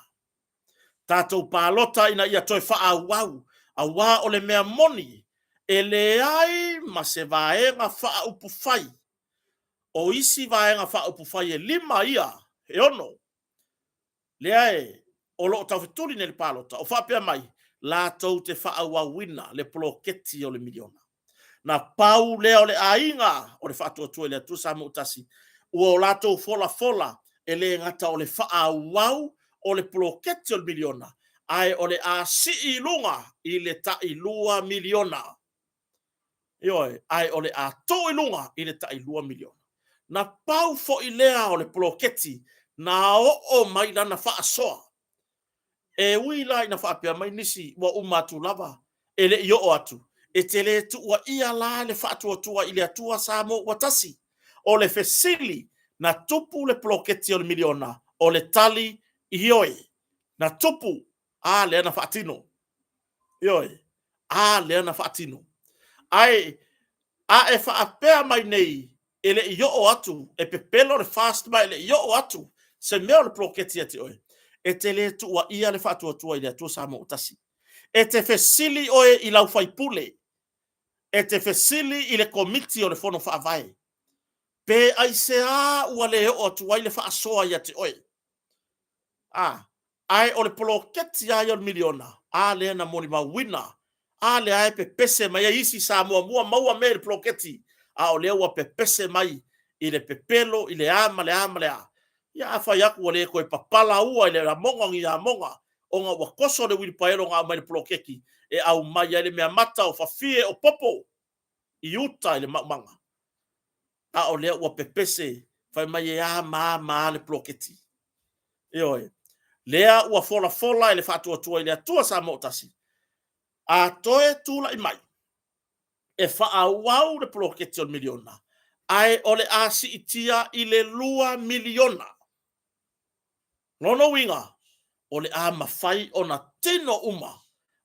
Tatou palota ina ia toe faaauau, aua o le mea moni, e leai ma se Vaega Faaupufai o isi Vaega Faaupufai e 5 ia, e 6, lea e o lo o taufetuli nei i le palota, o faapea mai, latou te faaauauina le poloketi o le miliona. Na pau lea o le aiga o le Faatuatua i le Atua Samoa ua Tasi, ua o latou folafola e le gata o le faaauau o le poloketi o le miliona, ae o le a sii i luga i le tai $2 miliona. Ioe, ae o le a tuu i luga i le tai $2 miliona. Na pau foi lea o le poloketi na oo mai lana faasoa. E ui la ina faapea mai nisi ua uma atu lava, e le i oo atu, e te le tuuaia la le Faatuatua i le Atua Samoa ua Tasi. O le fesili, na tupu le poloketi o le miliona? O le tali, ioe, na tupu, a lea na faatino. Ioe, a lea na faatino. Ae a e faapea mai nei e le i oo atu, e pepelo le FAST ma e le i oo atu se mea o le poloketi ia te oe, e te le tuuaia le Faatuatua i le Atua Samoa ua Tasi. E te fesili oe i lau faipule, e te fesili i le Komiti o le Fono Faavae, pe aisea ua le oo atu ai le faasoa ia te oe? A, ae o le poloketi lava ia o le miliona, a lea na molimauina, a lea e pepese mai ai isi sa muamua maua mea i le poloketi, a o lea ua pepese mai i le pepelo i le a ma le a ma le a. Ia a fai atu ua le toe papala ua i le amoga o ni amoga ona ua toso le uilipaelo na aumai i le poloketi e aumai ai le meamata o fafie o popo i uta i le maumaga. A o lea ua pepese fai mai e a ma a ma a le poloketi. Ioe. Lea ua folafola e le Faatuatua i le Atua Samoa ua Tasi, a toe tulai mai e faaauau le poloketi o le miliona, ae o le a siitia i le $2 miliona. Lona uiga, o le a mafai ona tino uma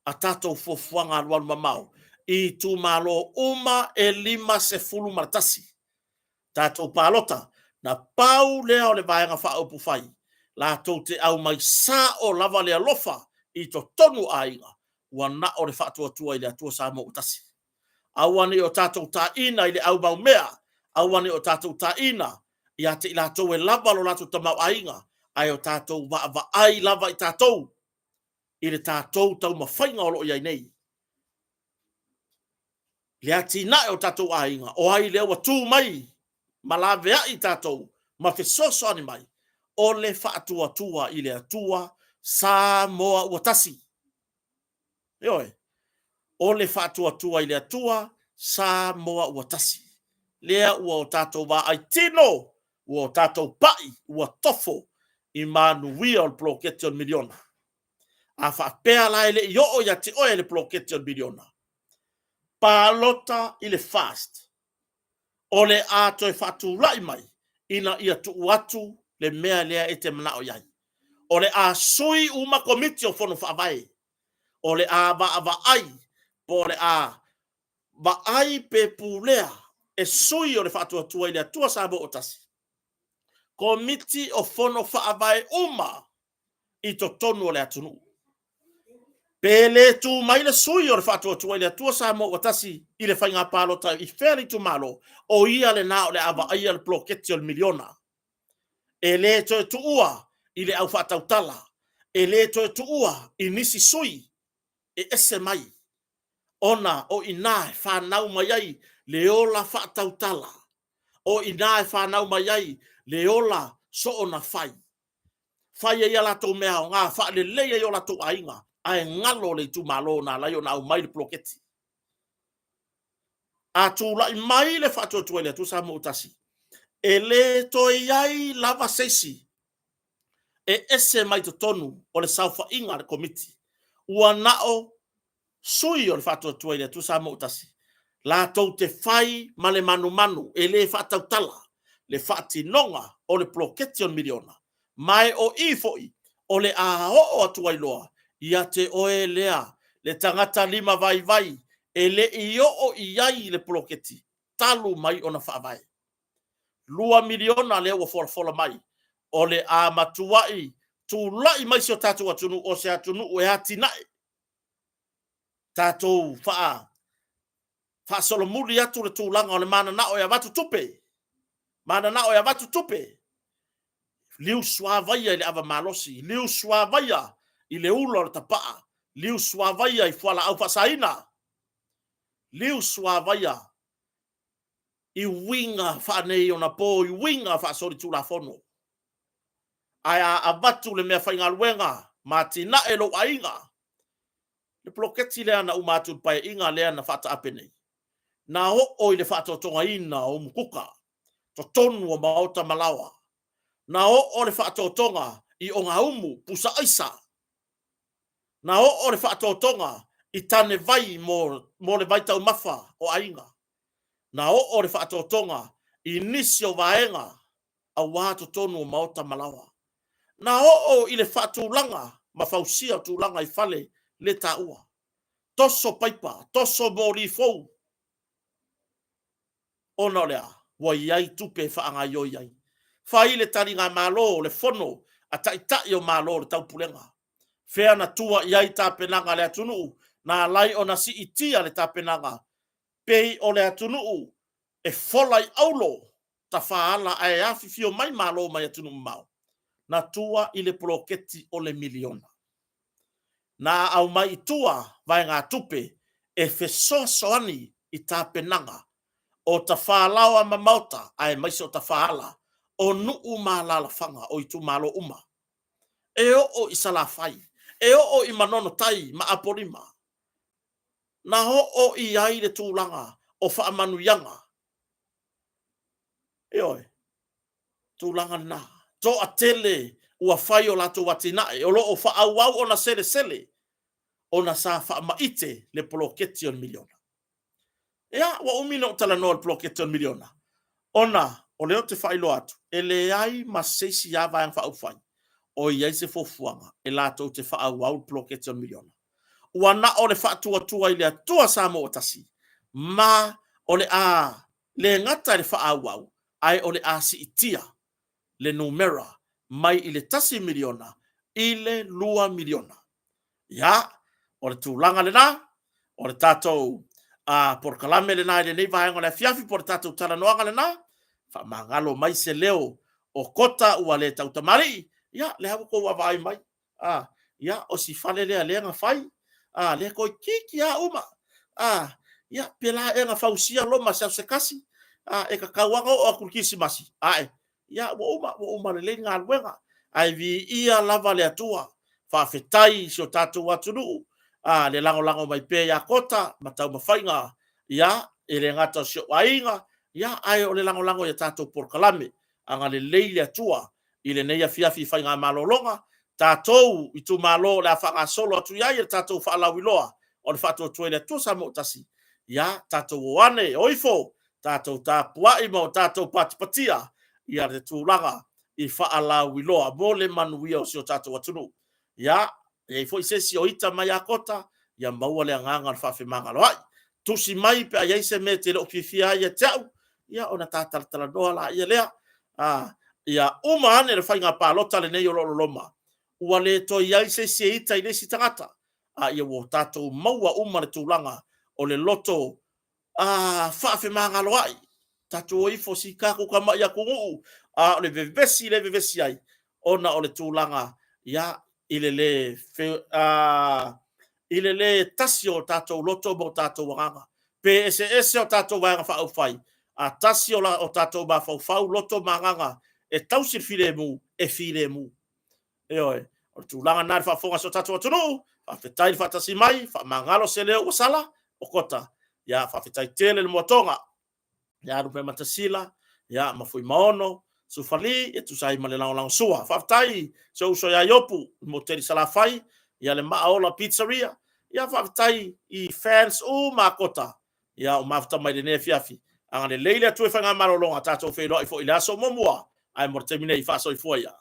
a tatou fuafuaga alualu mamao i itumalo uma e 51. Tatou palota, na pau lea o le Vaega Faaupufai latou te aumai sao lava le alofa i totonu o aiga, ua na o le Faatuatua i le Atua Samoa ua Tasi. Aua ne i o tatou taina i le aumaumea, aua ne i o tatou taina ia te i latou e lava lo latou tamaoaiga, ae o tatou vaavaai lava i tatou i le tatou taumafaiga o lo o i ai nei. Le atinae o tatou aiga, o ai lea ua tu mai ma laveai tatou ma fesoasoani mai, o le Faatuatua i le Atua Samoa ua Tasi. Ioe, o le Faatuatua i le Atua Samoa ua Tasi. Lea ua o tatou vaai tino, ua o tatou pai, ua tofo i manuia o le poloketi o le miliona. A faapea la e le i oo ia te oe le poloketi o le miliona, palota i le FAST, o le a toe faatulai mai ina ia tuu atu le mea lea e te manao i ai. O le a sui uma Komiti o Fono Faavae, o le a vaavaai po o le a vaai pe pulea e sui o le Faatuatua i le Atua Samoa ua Tasi, Komiti o Fono Faavae uma i totonu o le atunuu. Pe le tu mai le sui o le Faatuatua i le Atua Samoa ua Tasi i le faiga palota i fea le itumalo, o ia lena o le a vaaia le poloketi o le miliona. E le toe tuua i le au faatautala, e le toe tuua i nisi sui e ese mai, ona o i ina e fanau mai ai le ola faatautala, o i ina e fanau mai ai le ola soona fai. Fai ai a latou mea aoga, faalelei ai o latou aiga. Ae galo le itumalo na ala ai ona aumai le poloketi. A tulai mai le Faatuatua i le Atua Samoa ua Tasi, e le toe i ai lava se isi e ese mai totonu o le saofaiga a le Komiti, ua na o sui o le Faatuatua i le Atua Samoa ua Tasi, latou te fai ma le manumanu e le faatautala le faatinoga o le poloketi o le miliona, ma e o i foi o le a oo atu ai loa ia te oe lea le tagata limavaivai e le i oo i ai le poloketi talu mai ona faavae. $2 miliona lea ua folafola mai, o le a matuai tulai mai si o tatou atunuu o se atunuu e atinae, tatou faasolomuli atu le tulaga o le mananao e avatu tupe, mananao e avatu tupe, liusuavaia i le ava malosi, liusuavaia i le ula o le tapaa, liusuavaia i fualaau faasaina, liusuavaia i uiga faaneionapo, i uiga faasolitulafono. Ae a avatu le meafaigaluega ma atinae lou aiga, le poloketi lea na uma atu i le Paeaiga lea na faataape nei, na oo i le faatotogaina o umukuka, totonu o maota ma laoa, na oo le faatotoga i ogaumu, pusa aisa, na oo le faatotoga i tane vai mo le vaitaumafa o aiga, na oo le faatotoga i nisi o vaega aua totonu o maota ma laoa. Na oo i le faatulaga ma fausia o tulaga i fale le taua, toso paipa, toso moli fou, ona o le a? Ua i ai tupe e faagaioi ai. Fai le taligamalo o le fono a taitai o Malo o le Taupulega. Fea na tua i ai tapenaga a le atunuu na ala ai ona siitia le tapenaga pei o le atunuu e fola i auro tafaala ae afifio mai Malo mai atunuu mamao, na tua i le poloketi o le miliona. Na aumai i tua vaegatupe e fesoasoani i tapenaga o tafalaoa ma maota aemaise o tafaala o nuu ma alaalafaga o itumalo uma. E oo i Salafai, e oo i Manono Tai ma Apolima, na oo i ai le tulaga o faamanuiaga. Ioe, tulaga lena. Toatele ua fai o latou atinae o lo o faaauau ona selesele ona sa faamaite le poloketi o le miliona. Ia, ua umi ona ou talanoa i le poloketi o le miliona, ona o lea ou te faailoa atu, e leai ma se isi lava Vaega Faaupufai o i ai se fuafuaga e latou te faaauau le poloketi o le miliona. Ua na o le faatuatua i le Atua Samoa ua tasi, ma o le a le gata i le faaauau, ae o le a siitia le numera mai i le $1 miliona i le $2 miliona. Ia, o le tulaga lena, o le tatou polokalame lena i lenei vaega o le afiafi, po o le tatou talanoaga lena. Faamagalo mai se leo o Kota ua le tautamalii, ia, lea ua outou vaavaai mai, a, ia, o si fale lea lea na fai, a, lea toeitiiti lava uma, a, ia, pela ea na fausia Roma i se aso se tasi? A, e tatau lava ona oo atu i le Kerisimasi, ae, ia, ua uma, ua uma lelei le galuega. Ae viia lava le Atua. Faafetai i si o tatou atunuu, a, le lagolago mai pea ia Kota ma taumafaiga, ia, e le gata o si ou aiga, ia, ae o le lagolago i a tatou polokalame. Agalelei le Atua i lenei afiafi i faigamalologa, tatou itumalo o le a faagasolo atu i ai le tatou faalauiloa o le Faatuatua i le Atua Samoa ua Tasi, ia tatou o ane, o ifo, tatou tapuai ma o tatou patipatia ia le tulaga i faalauiloa mo le manuia o si o tatou atunuu. Ia, e i ai foi se isi o ita mai ia Kota, ia maua le agaga o le faafemagaloai. Tusi mai pe a i ai se mea e te le o fiafia ai ia te au, ia ona ta talatalanoa laia lea. Ia uma ane le faiga palota lenei o lo o loloma, ua le toe i ai se isi e ita i le isi tagata, a ia ua tatou maua uma le tulaga o le loto faafemagaloai. Tatou o ifo si tatou tamai atunuu, a o le vevesi lea e vevesi ai, ona o le tulaga ia, i le le i le le tasi o tatou loto ma o tatou agaga. Pe eseese o tatou Vaega Faaupufai, a tasi o tatou mafaufau, loto ma agaga e tausi le filemu, e filemu. Ioe, o le tulaga lena i le faafofoga a si o tatou atunuu. Faafetai le faatasi mai, faamagalo se leo ua sala, o Kota. Ia, faafetai tele le muatoga. Ia, Lupematasila, ia, ma Fuimaono, Sufali, e tusa ai ma le lagolagosua. Faafetai si ou uso ia Iopu, i Moteli Salafai, ia le Maaola Pizzeria. Ia, faafetai i fans uma a Kota, ia, o mafuta mai lenei afiafi. Agalelei le Atua i faigamalologa, tatou feiloai foi i le aso muamua, ae mo le taimi nei, faasoifua ia.